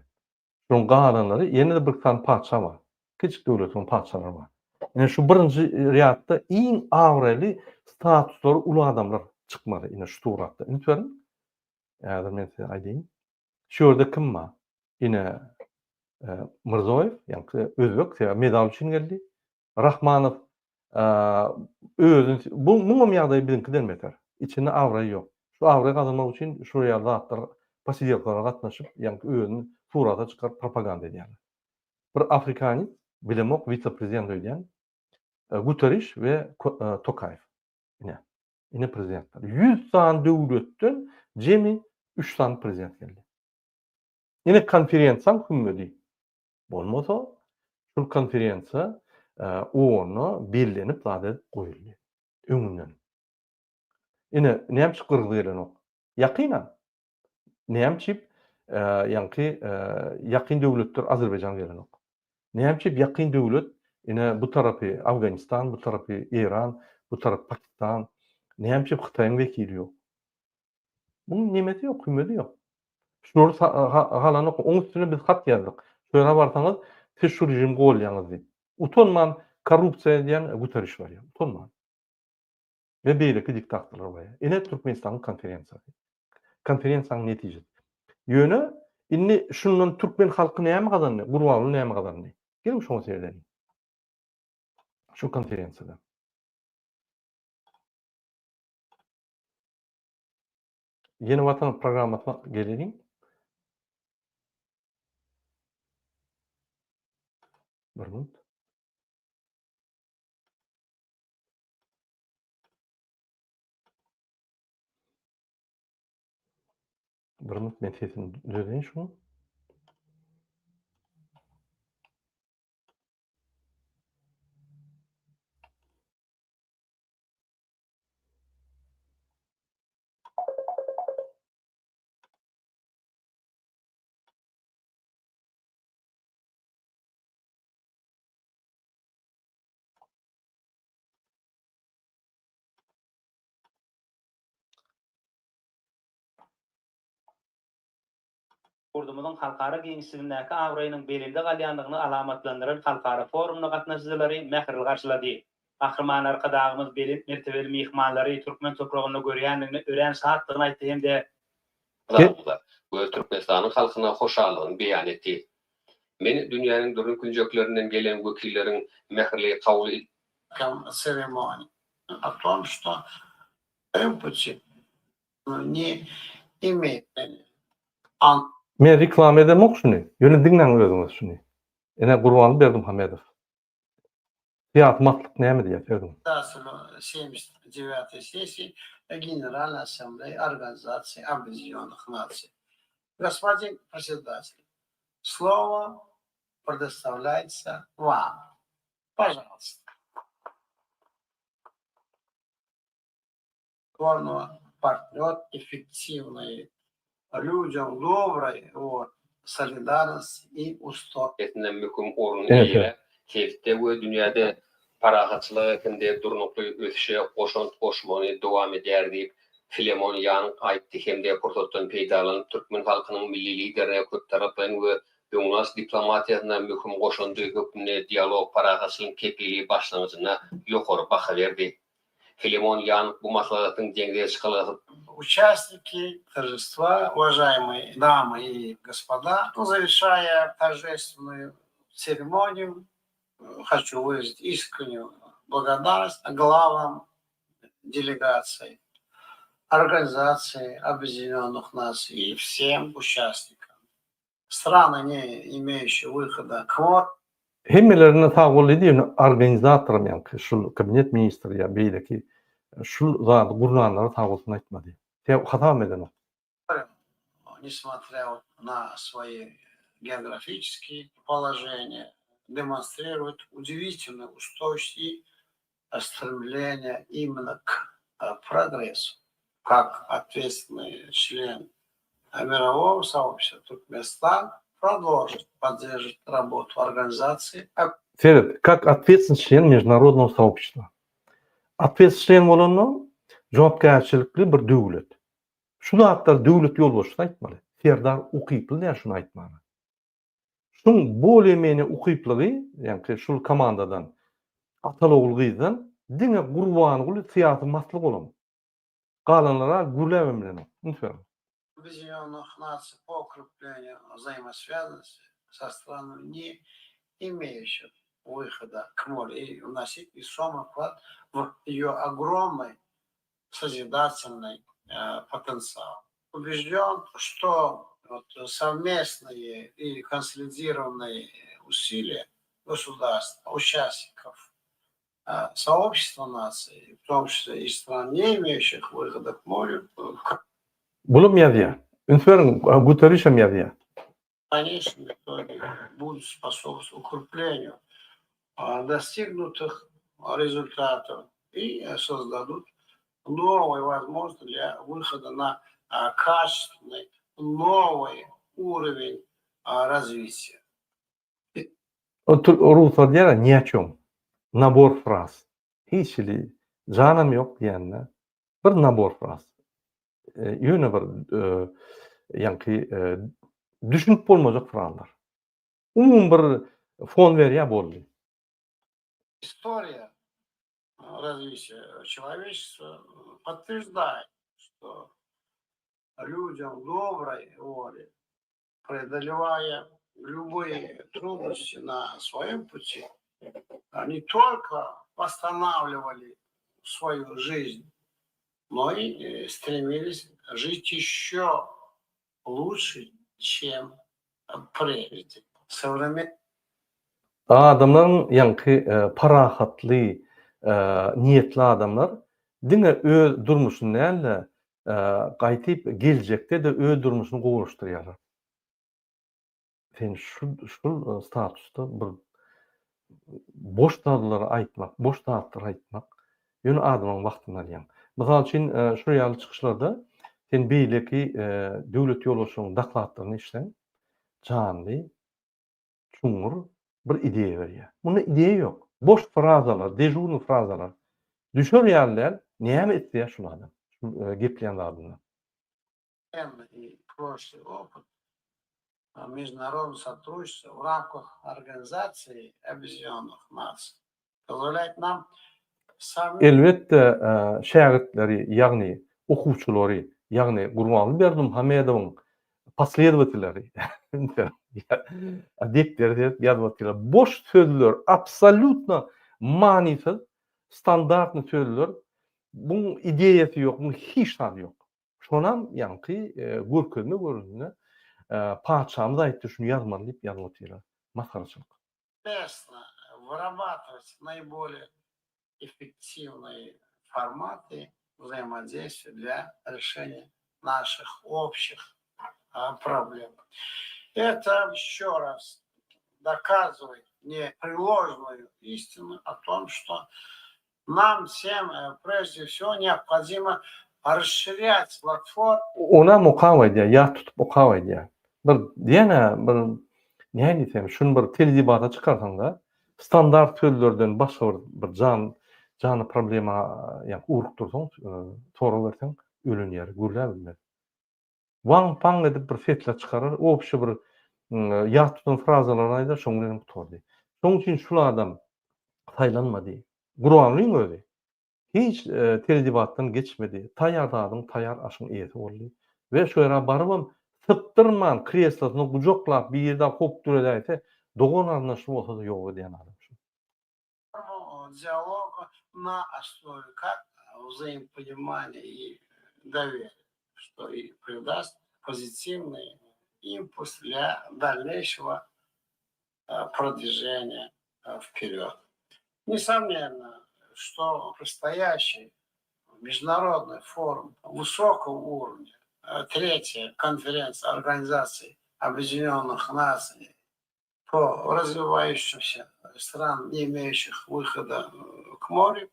Şonuň galanlary ýene-de bir sany patyşa bar. Kiçijik döwletiň patyşalary bar. Ine şu birinji rýadda iň abraýly statuslary uly adamlar çykmaly ine şu suratda. Üns beriň. Häzir men size aýdaýyn. Şu ýerde kim bar? Ine Mirzoýew, ýaňky özbek, sebäbi medal üçin geldi. Rahmanow özüni bu muňam ýagdaýy biziňkiden beter. Içinde abraý ýok. Şu abraý gazanmak üçin şular ýaly zatlar posidelkalara gatnaşyp, ýaňky özüni surata çykaryp propaganda edýärler. Bir afrikanец, bilemok wise-prezident öýdýän, Guterriş we Tokaýew. Ine. Ine prezidentler. 100 sany döwletden jemi 3 sany prezident geldi. Ine konferensiýaň hümmedi. Bolmasa. Şul konferensiýa OON-da bellenip zat edip goýuldy. Öňünden. Ine, näme üçin gyrgyz gelenok? Ýakyn-a. Näme üçin ýaňky ýakyn döwletler Azerbaýjan gelenok? Näme üçin ýakyn döwlet ine bu tarapy Afganistan, bu tarapy Eýran, bu tarapy Pakistan, näme üçin Hytaýyň wekili ýok? Munuň nemesi ýok, hümmedi ýok. Şulary halanok. Oň üstüne biz hat ýazdyk. Şu ýere barsaňyz, siz şu režimi golýaňyz diýip. Utanman korrupsiýa edýän Guterriş barýar. Utanman. We beýleki diktatorlar barýar. Ine Türkmenistanyň konferensiýasy. Konferensiýanyň netijesi. Ýöne indi şundan türkmen halky näme gazandy? Gurbanguly näme gazandy? Geliň şoňa seredeliň. Şu konferensiýada. Ýene Watan programmasyna geleliň. Bir minut. Bir minut men sesini düzedeýin şunuň. Ýurdumyzyň halkara giňişligindäki abraýynyň belende galýandygyny alamatlandyran halkara forumyna gatnaşyjylary mähirli garşylady. Gahryman Arkadagymyz belent mertebeli myhmanlary türkmen topragynda görýändigine örän şatdygyny aýtdy hem-de, Zalymyza we Türkmenistanyň halkyna hoşallygyny beýan etdi. Men dünýäniň dürli künjeklerinden gelen wekilleriň mähirli kabul Ceremony o tom, что Rinpoçe ne imеет an. Men reklama edemok şuny, ýöne diňläň özüňiz şuny. Ine Gurbanly Berdimuhamedow. Syýasy maslyk näme diýýär sözüň. Semdesýat dewiýatoý sessiýi Generalnoý Assambleýi Organizasiýi Obýedinýonnyh Nasiý. Gospodin Predsedatel, slowo predostawlýaetsa Wam. Pažalsta. Главного partnýor effektiwnoý lýudýam dobroý wot solidarnosti i usto. Esinde möhüm orun eýeläp, sebitde we dünýäde parahatçylyga hem-de durnukly ösüşe goşant goşmagyny dowam edýär diýip, Filemon Ýang aýtdy hem-de pursatdan peýdalanyp, türkmen halkynyň Milli Liderine köptaraplaýyn we öňüni alyş diplomatiýasynda möhüm goşandy hökmünde Dialog, parahatçylygyň kepili başlangyjyna ýokary baha berdi. Filemon Ýang bu maslahatyň deňze çykalgasy Участники торжества, уважаемые дамы и господа, завершая торжественную церемонию, хочу выразить искреннюю благодарность главам делегаций Организации Объединенных Наций и всем участникам. Strany ne imeýuşi wyhoda k mor. Hemmelerine sag bol diýdi ýöne organizatoram ýaňky şul kabinet ministri ýa beýleki şul zady gurnanlara sag bolsun aýtmady. Sebäbi hasabam edenok. Nesmotrýa na svoýi geografiçeskiý položeniýe demonstriruet udivitelnyý ustoýçivost i stremleniýe imенно k progressu kak otvetstvennyý çlen mirowogo soobşestva Türkmenistan prodolžit podderžiwat rabotu organizasiýi. Seret, kak otvetstvennyý çlen mežnarodnogo soobşestva. Otvetstvennyý çlen bolanda jogapkärçilikli bir döwlet. Şu zatlary döwlet ýolbaşçysy aýtmaly. Serdar ukyply däl şuny aýtmaga. Şuň bolýa-menýa ukyplygy, ýaňky şul komandadan, ataly-ogul-gyzdan diňe Gurbanguly syýasy maslyk olam. Galanlar-a gürläbem bilenok. Üns beriň. Obýedinýonnyh Nasiý po ukrepleniýu wzaýmoswýaznosti so stranami ne imeýuşih wyhoda k morýu i wnosit wesomyý wklad w eýo ogromnyý sozidatelnyý potensial. Ubeždýon, što wot sowmestnyýe i konsolidirowanyýe usiliýa gosudarstw, uçastnikow soobşestwa nasiý, w tom çisle i stran, ne imeýuşih wyhoda k morýu, w Bulam ýazýar. Üns beriň, Guterrişem ýazýar. Koneçnom itoge budut sposobstwovat ukrepleniýu. Достигнутых результатов и создадут новые возможности для выхода на качественный новый уровень развития. Ruslar diýýärler ni o çem, nabor fraz. Hiç hili janam ýok diýende bir nabor fraz. Ýöne bir ýaňky düşünip bolmajak frazlar. Umumy bir fon berýär boldy. Istoriýa razwitiýa çelowečestwa podtwерждает, что людям доброй воли, преодолевая любые трудности на своем пути, не только восстанавливали свою жизнь, но и стремились жить еще лучше, чем прежде. Sowremen. Adamlaryň ýaňky parahatly niýetli adamlar diňe öz durmuşyny däl-de, gaýtyp geljekde-de öz durmuşyny gowulaşdyrýarlar. Sen şu şul statusda bir boş sözleri aýtmak, boş zatlary aýtmak ýöne adamlaryň wagtyny alýaň. Mysal üçin, şul ýaly çykyşlarda sen beýleki döwlet ýolbaşçylaryň dokladlaryny eşitseň, janly, çuňňur bir ideýa berýär. Munda ideýa ýok. Boş frazalar, dežurnyý frazalar. Düşer ýaly däl, näme isleýär şul adam, şul gepleýän zadyndan. i proşlyý opyt международного сотрудничества в рамках Организации Объединенных Наций позволяет нам Elbetde, şägirtleri, ýagny okuwçylary, ýagny Gurbanguly Berdimuhamedowyň posledowatelleri depdere seredip ýazyp otyrlar. Boş sözler, absolýutno manysyz, standartnyý sözler. Buň ideýasy ýok, muň hiç zady ýok. Şonam ýaňky görkezme görnüşinde patyşamyz aýtdy şuny ýazmaly diýip ýazyp otyrlar. Masgaraçylyk. Совместно выработать наиболее effektiwnyý formaty взаимодействия для решения наших общих проблем. Это еще раз доказывает непреложную истину о том, что Nam всем prejde всего neobhodimo rasşirýat platform. Onam okap aýdýar, ýat tutup okap aýdýar. Bir diýen-ä bir näme diýsem, şuny bir teledebata çykarsaň-da, standart sözlerden başga bir bir jan janly problema ýa ugrukdyrsaň, sorag berseň, ölen ýeri gürläp bilmez. Waň-paň edip bir sesler çykarar, obşi bir ýat tutan frazalaryny aýdar, şoň bilenem gutardy. Şoň üçin şul adam saýlanmady. Gurbangulyň özi hiç teledebatdan geçmedi, taýýar zadyň, taýýar aşyň eýesi boldy we şo ýere barybam sypdyrman kreslosyny gujaklap biri dagy howp döredäýse, dogan-garyndaşy bolsa-da ýok edýän adam şu. Dialoga na osnowe как wzaýmoponimanýa i doweriýa, što i pridast pozitiwnyý impuls dlýa dalneýşego prodwiženiýa wperýod. Nesomnenno, što predstoýaşiý meždunarodnyý forum wysokogo urovnýa, tretýa konferensiýa Organizasiýi Obýedinýonnyh Nasiý po razwiwaýuşimsýa stran, ne imeýuşih wyhoda k morýu,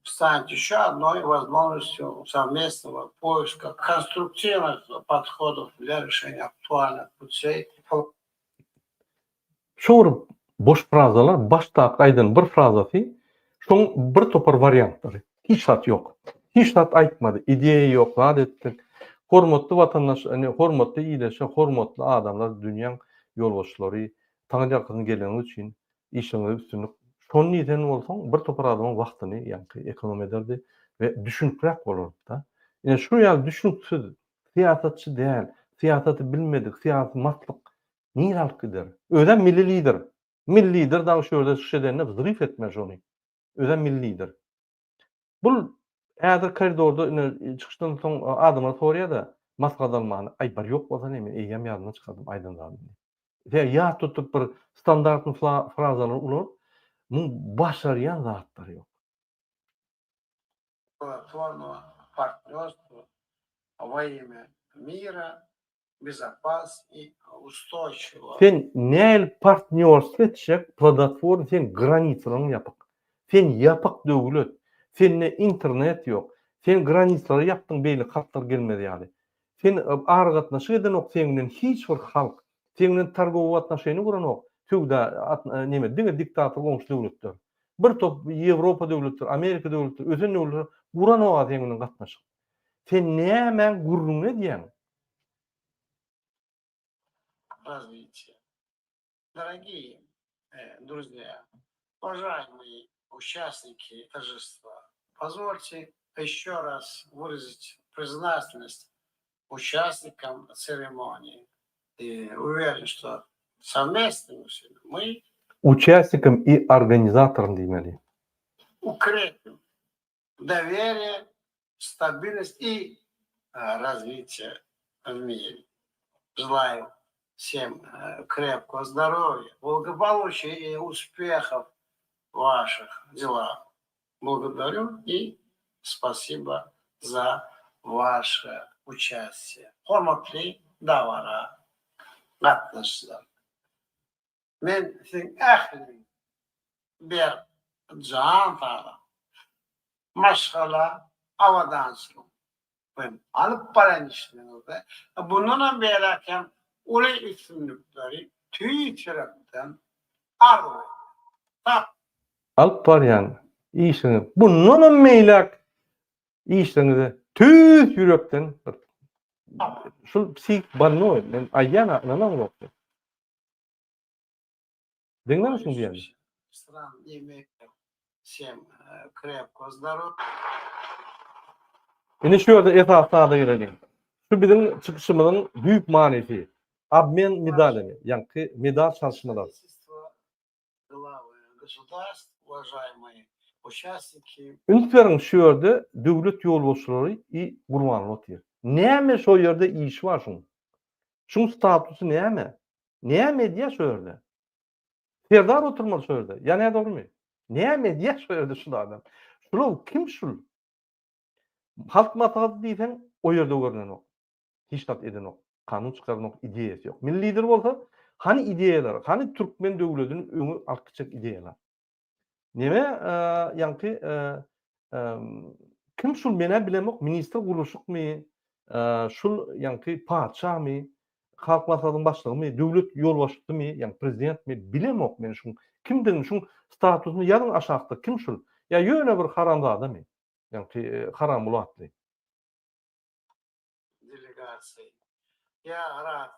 stanет ýeşe odnoý wozmožnostýu sowmestnogo poiska konstruktiwnyh podhodow dlýa rešeniýa aktualnyh puteý. Şo bir boş frazalar başdaky aýdan bir frazasy şoň bir topar wariantlary. Hiç zat ýok. Hiç zat aýtmady. Ideýa ýok, zat etdik. Hormatly watandaş, ine hormatly ileşe, hormatly adamlar, dünýäň ýolbaşçylary, taňryýalkasyn geleniňiz üçin işleriňizde üstünlik. Şony diýsen bolsaň bir topar adamyň wagtyny ýaňky ekonom ederdi we düşünikräk bolardy-da. Ine şu ýaly düşüniksiz, syýasatçy däl, syýasaty bilmedik, syýasy maslyk nirä alyp gider? Özem milli lider. Milli lider dagy şu ýerde çykyş edende wzryw etmeli şony. Özem milli lider. Bul häzir koridorda ine çykyşdan soň adamlar soraýar-da maslahat almany. Aý bar ýok bolsa näme men eýýäm ýadymdan çykardym aýdan zadymy diýip. Sebäbi ýat tutup bir standartny frazalary ulanyp muň başarýan zatlary ýok. Plodotvornogo partnýorstwa во имя мира. Безопасность и устойчивого. Sen nähili partnýorstwo etjek plodotworny seň granislaryň ýapyk. Sen ýapyk döwlet. Sende internet ýok. Sen granislary ýapdyň beýleki halklar gelmez ýaly. Sen aragatnaşyk edenok seň bilen hiç bir halk. Seň bilen targowy atnoşeniýa guranok. Söwda neme diňe diktator goňşy döwletler. Bir top Ýewropa döwletleri, Amerika döwletleri, ösen döwletler guranok-a seň bilen gatnaşyk. Sen nämäň gürrüňini edýäň? Развитие. Дорогие друзья, уважаемые участники торжества, позвольте еще раз выразить признательность участникам церемонии. И уверен, что совместными усилиями мы Участникам и организаторам diýmeli. укрепим доверие, стабильность и развитие в мире. Желаю всем крепкого здоровья, благополучия и успехов в ваших делах. Благодарю и спасибо за ваше участие. Hormatly dabara gatnaşyjylar! Men siziň ähliňiziň berk jan saglyk, maşgala abadançylygy we alyp barýan işleriňizde mundanam beýläk hem uly üstünlikleri tüýs ýürekden arzuw edýän. Sag. Alyp barýan işiňiz mundanam beýläk işleriňize tüýs ýürekden bir şul psih bolnoý men aýdýan-a ynanaňzok. Diňlemişiň diýýän. Indi şu ýerde esasy zada geleliň. Şu biziň çykyşymyzyň düýp manysy, obmen medalyny, ýaňky medal çalyşmalar. Üns beriň şu ýerde döwlet ýolbaşçylary i Gurbanguly otyr. Näme şo ýerde işi bar şuň? Şuň statusy näme? Näme edýär şo ýerde? Serdar oturmaly şo ýerde. Ýa nädogrymy? Näme edýär şo ýerde şul adam? Şular kim şul? Halk maslahaty diýseň o ýerde görnenok. Hiç zat edenok. Kanun çykaranok, ideýasy ýok. Milli lider bolsa, hany ideýalary, hany türkmen döwledini öňe alyp gitjek ideýalar? Neme ýaňky kim şul menä bilemok ministr gurluşykmy şul ýaňky patyşamy halk maslahatynyň başlygymy döwlet ýolbaşçysymy ýaňky prezidentmi bilemok men şuň kimdigini şuň statusyny ýazyň aşakda kim şul ýa ýöne bir haramzadamy ýaňky haramguly atly. Delegasiýa. Я рад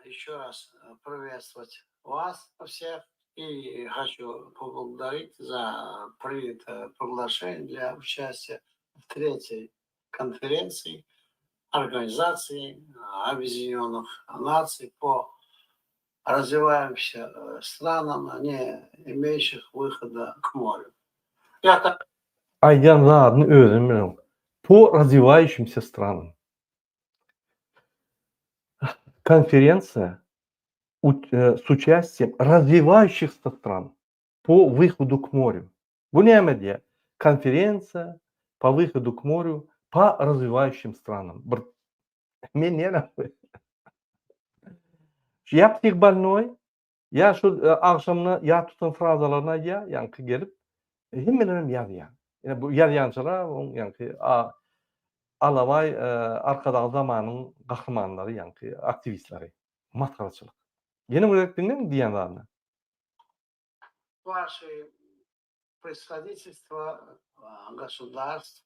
еще раз приветствовать вас всех и хочу поблагодарить за принятое приглашение для участия в третьей конференции Организации Объединенных Наций по развивающимся странам, не имеющих выхода к морю. Я так Aýdýan zadyny özem bilenok. Po развивающимся странам. Konferensiýa s uçastiýem razwiwaýuşihsa stran po wyhodu k morýu. Bu näme diýýär? Konferensiýa po wyhodu k morýu po razwiwaýuşim stranam. Bir men näme Şu ýa psih bolnoý, ýa şu agşamyna ýat tutan frazalaryny aýdýar, ýaňky gelip hemmelerem ýazýar. Ine bu ýazýançalar oň ýaňky Alabaý Arkadag zamanyň gahrymanlary ýaňky aktiwistleri. Masgaraçylyk. Ýene bir gezek diňläň diýýän zadyny. Waşe predstavitelstwo gosudarstw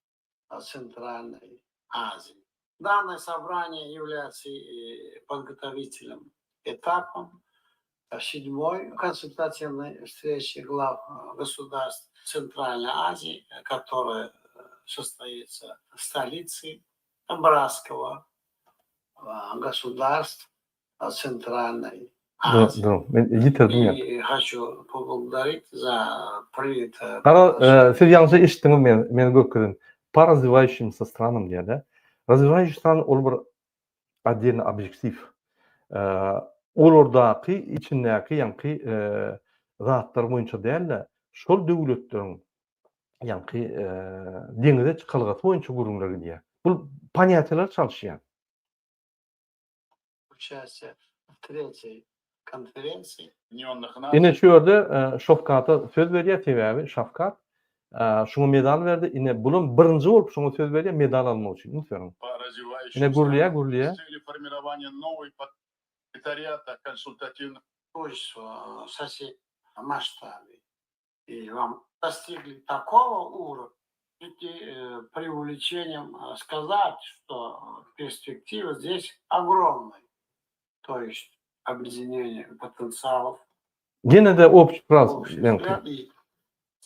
Centralnoý Aziýi. Dannoe sobraniýe ýawlýatsy podgotowitelnym etapom sedmoý konsultatiwnoý wstreçi glaw gosudarstw Centralnoý Aziýi, kotoraýa sostoitsa w stolicy bratskogo gosudarstw Centralnoý Dur, dur, men ýitirdim ýa. I haçu poblagodarit za prinýatoe Gara, siz ýalňyşa eşitdiňiz meni, meni görkezen. Po razwiwaýuşimsa stranam diýýär-de. Razwiwaýuşi stran ol bir otdelny obýektiw. Olardaky içindäki ýaňky zatlar boýunça däl-de, şol döwletleriň ýaňky deňize çykalgasy boýunça gürrüňler gidýär. Bu ponýatiýalar çalyşýar. Участие в третьей konferensiýa. Ine şu ýerde Şowkata söz berýär sebäbi Şawkat şuňa medal berdi ine bulam birinji bolup şuňa söz berýär medal almak üçin üns beriň. Ine gürleýär gürleýär. И вам достигли такого уровня, преувеличением сказать, что перспектива здесь огромная. То есть объединение потенциалов. Ýene-de общий fraz meňki.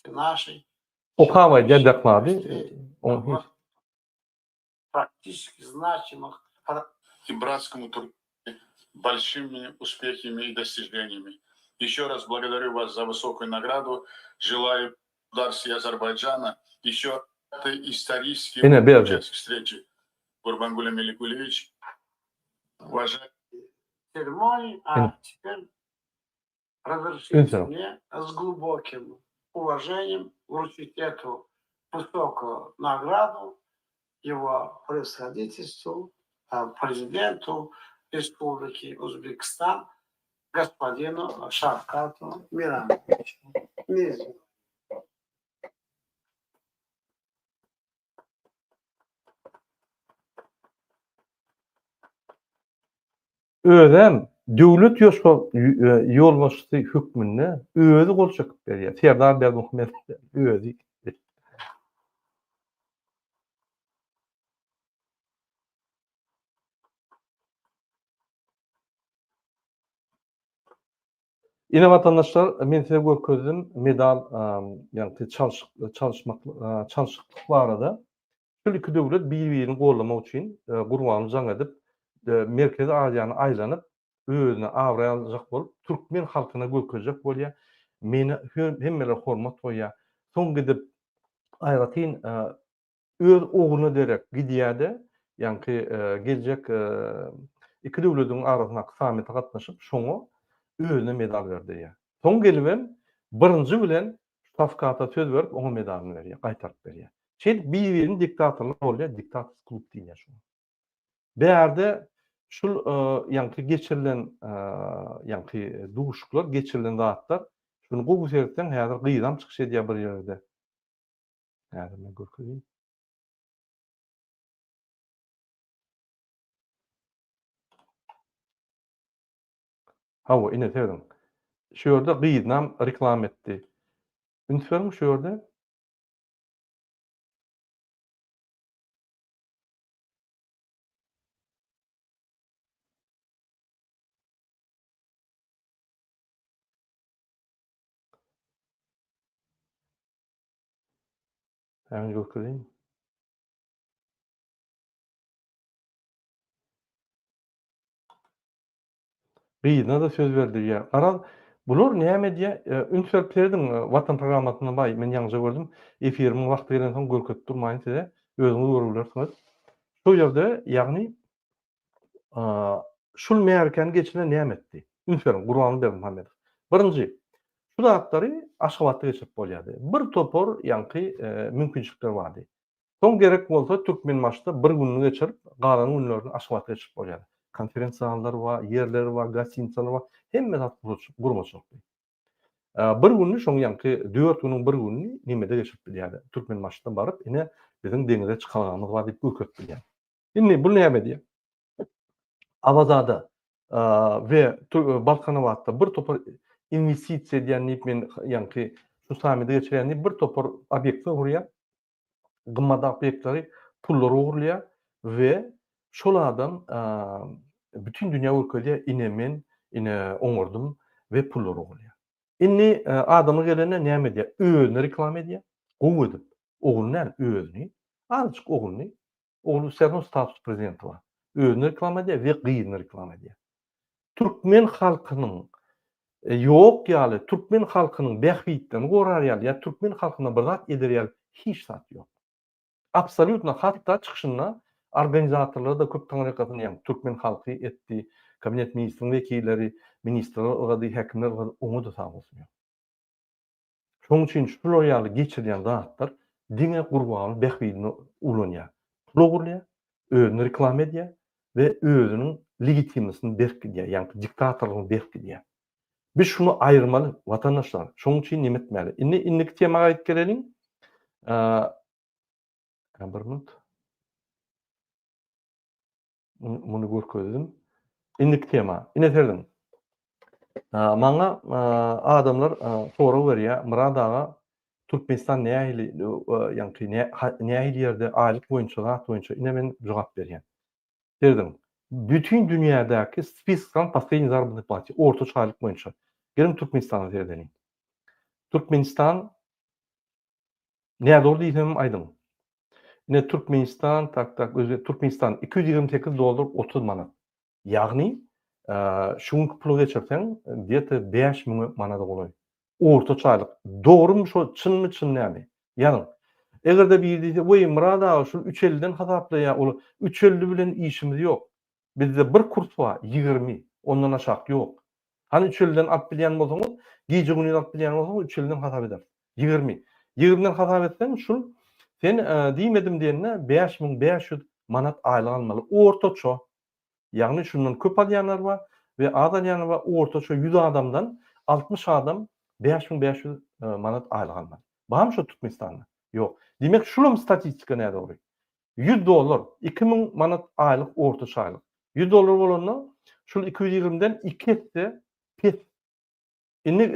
Нашей Okap aýdýar doklady. Практически значимых и братскому большими успехами и достижениями. Еще раз благодарю вас за высокую награду. Желаю государству Азербайджана еще исторический Ine berdi. встречи. Гурбангули Меликулевич, уважаемый церемонии, а теперь разрешите мне с глубоким уважением вручить эту высокую награду его превосходительству, президенту Республики Узбекистан господину Шавкату Мирамовичу Мирзиёеву. Özem döwlet ýolbaşçysy hökmünde özi gol çekip berýär. Serdar Berdimuhamedow özi. Ine watandaşlar men size görkezdim medal ýagny çalşyk çalyşmak çalşyklyk barada. Şul iki döwlet bir-birini gollamak üçin Gurbanguly jaň edip Merkezi Aziýany aýlanyp özüne abraý aljak bolup türkmen halkyna görkezjek bolýar. Meni hemmeler hormat goýýar. Soň gidip aýratyn öz ogluna derek gidýär-de, ýaňky geljek iki döwlediň arasyndaky sammite gatnaşyp, şoňa özüne medal berdirýär. Soň gelibem birinji bilen Şawkata söz berip, oňa medalyny berýär, gaýtaryp berýär. Şeýdip bir-birini diktatorlar bolýar, diktatorskiý klub diýilýär şoňa. Bärde şul ýaňky geçirilen ýaňky duşuşyklar, geçirilen zatlar, şuny gowy seretseň häzir gyzam çykyş edýär bir ýerde. Häzir men görkezeyim. Hawa, ine serediň. Şu ýerde gyzynam reklama etdi. Üns beriň şu ýerde. Hemen görkezeyim. Gyzyna-da söz berdirýär. Garaz, bular näme edýär? Üns berip serediň, Watan programmasynda baý, men ýaňyja gördüm. Efirimiň wagty gelensoň görkezip durmaýyn size. Özüňiz görüp bilersiňiz. Şo ýerde, ýagny, şul märekäni geçiren näme etdi? Üns beriň, Gurbanguly Berdimuhamedow. Birinji, şu zatlary Aşgabatda geçirip bolýardy. Bir topar ýaňky mümkinçilikler bardy. Soň gerek bolsa Türkmenbaşyda bir gününi geçirip, galan günlerini Aşgabatda geçirip bolýardy. Konferensiýa zallary bar, ýerleri bar, gostinitsalar bar, hemme zat gurmaçylykly. Bir gününi şoň ýaňky dört günüň bir gününi nemede geçirip bilýärdi. Türkmenbaşyda baryp, ine, biziň deňize çykalgamyz bar diýip görkezip bilýärdi. Indi bu näme diýýär? Awazada we Balkanabatda bir topar inwestisiýa edýän diýip men ýaňky şu sammiti geçirýän diýip bir topar obýektler gurýar. Gymmat obýektleri pullar ogurlaýar we şol adam bütin dünýä görkezýär ine men ine oňardym we pullar ogurlaýar. Indi adamlar gelende näme edýär? Özüni reklama edýär. Gowy edip. Ogluny däl, özüni. Azajyk ogluny Ogly wse rawno status prezidenti bar. Özüni reklama edýär we gyzyny reklama edýär. Türkmen halkynyň ýok ýaly, türkmen halkynyň bähbitlerini gorar ýaly ýa türkmen halkyna bir zat eder ýaly hiç zat ýok. Absolýutno hatda çykyşynda organizatorlara-da köp taňryýalkasyn ýaňy türkmen halky etdi, kabinet ministriň wekilleri, ministrler ylgady, häkimler ylgady oňa-da sag bolsun ýok. Şonuň üçin şular ýaly geçirilýän zatlar diňe Gurbanguly bähbidine ulanýar. Pul ogurlaýar, özüni reklama edýär we. we özüniň legitimlisini berkidýär, ýagny diktatorlygyny berkidýär. Biz şuny aýyrmaly, watandaşlar. Şonuň üçin neme etmeli? Indi indiki tema gaýdyp geleliň. Bir minut. Muny görkezdim. Indiki tema. Ine serediň. Maňa adamlar sorag berýär, Myrat aga, Türkmenistan nähili, ýaňky nähili ýerde aýlyk boýunça, zat boýunça, ine men jogap berýän. Serediň. Bütin dünýädäki spiskan po srednей zaработной plate, ortaça aýlyk boýunça. Geliň Türkmenistana seredeliň. Türkmenistan Nädogry diýsemem aýdyň. Ine Türkmenistan tak tak özbe Türkmenistan 228 dollar 30 manat. Ýagny şu günki pula geçirseň gde-to 5000 manada golaý. Ortaça aýlyk. Dogrymy şo çynmy çyn dälmi? Ýazyň. Eger-de biri diýse, weý Myrat aga şul üç elliden hasaplaýar ol üç elli bilen işimiz ýok. Bizde bir kurs bar 20 ondan aşak ýok. Hany üç elliden alyp bilýän bolsaňyz, gije-gündiz alyp bilýän bolsaňyz üç elliden hasap ederis. 20. Ýigrimiden hasap etseň şul sen diýmedim diýende 5500 manat aýlyk almaly ortaça. Ýagny şundan köp alýanlar bar we az alýanlar bar ortaça 100 adamdan 60 adam 5500 manat aýlyk almaly. Barmy şo Türkmenistanda? Ýok. Diýmek şulam statistika nädogry. 100 dollar 2000 manat aýlyk ortaça aýlyk. 100 dollar bolanda şul 220-den 2 esse pes Indi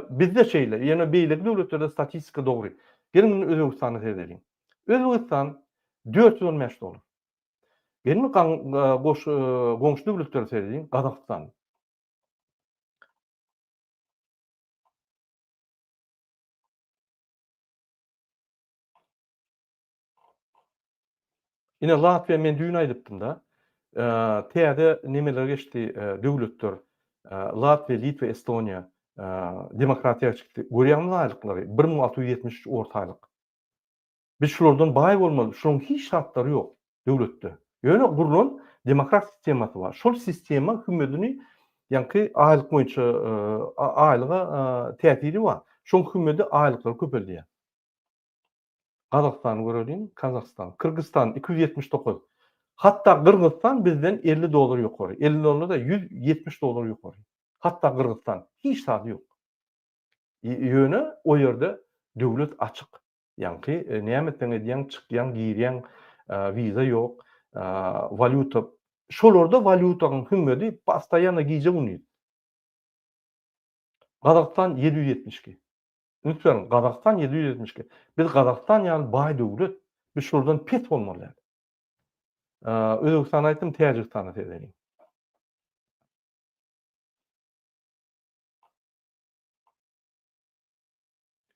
bizde şeýle, ýöne beýleki döwletlerde statistika dogry. Geliň indi Özbegistana seredeliň. Özbegistan 415 dollar. Geliň goş goňşy döwletlere seredeliň, Gazagystan. Ine Latwiýa men düýn aýdypdym-da. Täze nemeler geçdi döwletler. Latwiýa, Litwa, Estoniýa demokratiýa çykdy. Görýäňmi aýlyklary? 1673 orta aýlyk. Biz şulardan baý bolmaly. Şularyň hiç zatlary ýok döwletde. Ýöne gurlan demokrat sistemasy bar. Şol sistema hümmedini ýaňky aýlyk boýunça aýlyga täsiri bar. Şoň hümmedi aýlyklary köpeldýär. Gazagystany göreliň, Kazahstan, Kyrgyzstan 279. Hatda Gyrgyzstan bizden 50 dollar ýokary. 50 dollar-da 170 dollar ýokary. Hatda Gyrgyzstan. Hiç zady ýok. Ýöne o ýerde döwlet açyk. Ýaňky e, näme etseň edýäň, çykýaň, girýäň, e, wiza ýok, e, walýuta. Şolarda walýutaň hümmedi postoýanno gije-gündiz. Gazagystan 772. Üns beriň, Gazagystan 772. Biz Gazagystan ýaly baý döwlet, biz şolardan pes bolmaly däl. Özbegistany aýtdym, Täjigistana seredeliň.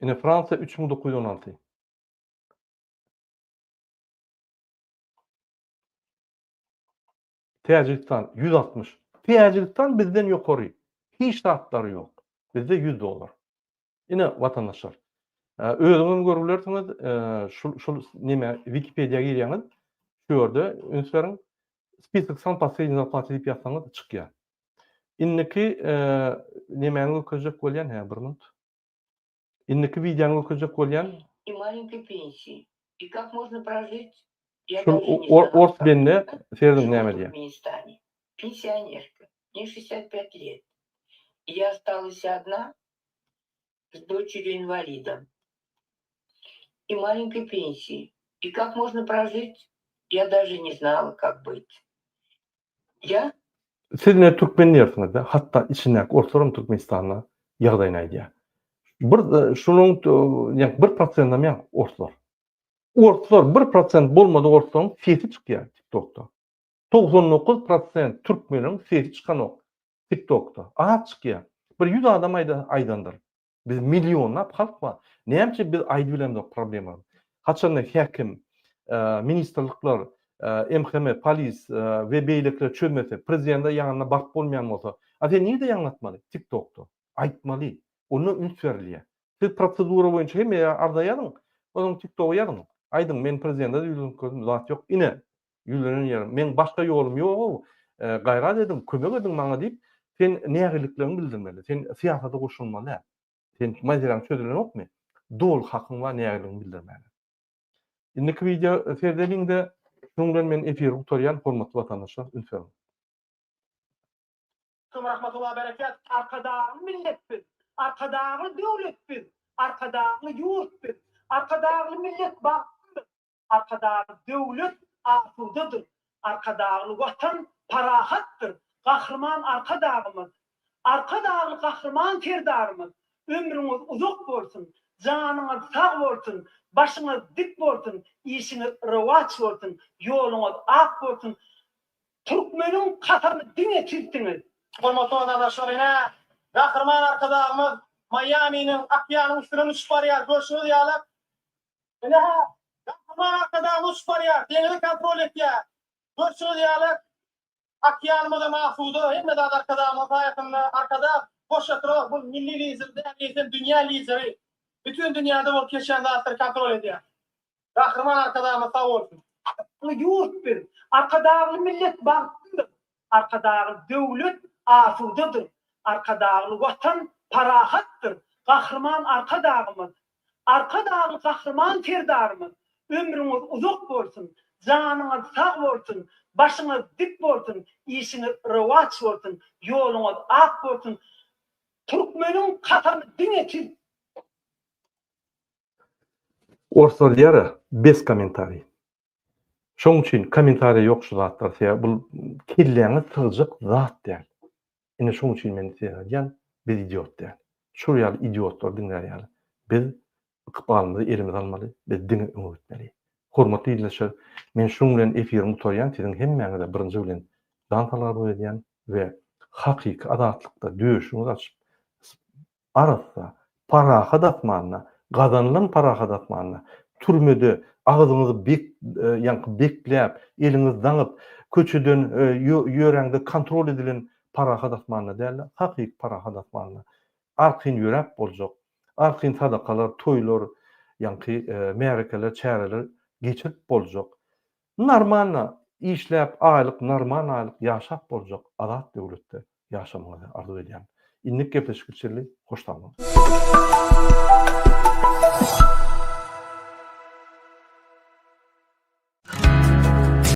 Ine Fransiýa 3916. Täjigistan 160. Täjigistan bizden ýokary. Hiç zatlary ýok. Bizde 100 dollar. Ine watandaşlar. Özüňiz görüp bilersiňiz, şul şul neme Wikipediýa girýäňiz, şu ýerde üns beriň. Spisok san po srednей zarplate diýip ýazsaňyz çykýar. Indiki nemäni görkezjek bolýan, hä bir minut. Indiki wideony görkezjek bolýan. И маленькой пенсии. И как можно прожить? Я Şul даже не знаю, ors как. bende serediň Живу näme в diýýär. Туркменистане. Пенсионерка. Мне 65 лет. И я осталась одна с дочерью-инвалидом. И маленькой пенсии. И как можно прожить? Я даже не знала, как быть. Я Siz ine türkmen diýersiňiz-de, hatda içindäki orslaram Türkmenistanda ýagdaýyny aýdýar. Bir şunuň ýa bir prosendem ýa orslar. Orslar bir prosent bolmadyk orslaryň sesi çykýar TikTokda. 99 prosent türkmeniň sesi çykanok TikTokda. Az çykýar. Bir 100 adam aýdandyr. Biz millionlap halk bar. Näme üçin biz aýdyp bilemzok problemany? Haçanda häkim, ministrlikler, MHM, polis we beýlekiler çözmese, prezidende ýanyna baryp bolmaýan bolsa, a sen nirde ýaňlatmaly? TikTokda. Aýtmaly. Onda üns berilýär. Siz prosedura boýunça hemme ýere arza ýazyň, onsoň TikToga ýazyň. Aýdyň, men prezidende ýüzlenip gördüm, zat ýok. Ine, ýüzlenen ýerim. Meň başga ýolum ýog-ow, gaýrat ediň, kömek ediň maňa diýip, sen nägilelikleňi bildirmeli. Sen syýasata goşulmaly däl. Sen meseläň çözülenokmy? Doly hakyň bar nägileligiňi bildirmäge. Indiki wideo seredeliň-de. Şunuň bilen men efiri gutarýan, hormatly watandaşlar, üns beriň. Aleýkum Rahmetullah Berekat Arkadagly millet biz Arkadagly döwlet biz Arkadagly ýurt biz Arkadagly millet bagtlydyr Arkadagly döwlet asudadyr Arkadagly Watan parahatdyr Gahryman Arkadagymyz Arkadagly Gahryman Serdarymyz ömrüňiz uzak bolsun janyňyz sag bolsun başyňyz dik bolsun işiňiz rowaç bolsun ýoluňyz ak bolsun Türkmeniň kasamy diňe sizsiňiz. Hormatly watandaşlar ine Gahryman Arkadagymyz Maýaminiň okeanyň üstünden uçup barýar görşüňiz ýaly ine Gahryman Arkadagymyz uçup barýar deňizi kontrol etýär görşüňiz ýaly okeanymyzam asuda hemme zat Arkadagymyzyň saýasynda Arkadag boş ýatyranok bu milli lider däl eýsem dünýä lideri bütin dünýäde bolup geçýän zatlary kontrol edýär. Gahryman Arkadagymyz sag bolsun. Arkadagly ýurt biz, Arkadagly millet bagtlydyr, Arkadagly döwlet asudadyr, Arkadagly Watan parahatdyr, Gahryman Arkadagymyz, Arkadagly Gahryman Serdarymyz ömrüňiz uzak bolsun, janyňyz sag bolsun, başyňyz dik bolsun, işiňiz rowaç bolsun, ýoluňyz ak bolsun, Türkmeniň kasamy diňe siz. Orslar diýýär-ä, bez kommentariý. Şoň üçin kommentariýa ýok şu zatlar sebäbi bul kelläňe sygjak zat däl. Ine şoň üçin men size aýdýan, biz idiot däl. Şul ýaly idiotlary diňlär ýaly biz ykbalymyzy elimize almaly, biz diňe öňe gitmeli. Hormatly ildeşler, men şunuň bilen efirimi gutarýan, siziň hemmäňize birinji bilen jan saglyk arzuw edýän we hakyky azatlykda döşüňizi açyp Arassa, parahat asmanda, gazanylan parahat asmanda, türmede agzyňyzy bek, ýaňky bekläp, eliňizi daňyp, köçeden ýöräňde kontrol edilen parahat asmanda däl-de, hakyky parahat asmanda arkaýyn ýöräp boljak, arkaýyn sadakalar, toýlar, ýaňky märekeler, çäreler geçirip boljak, normalno işläp, aýlyk, normal aýlyk ýaşap boljak azat döwletde ýaşamagyňyzy arzuw edýän. Indiki gepleşikde çenli hoş sag boluň.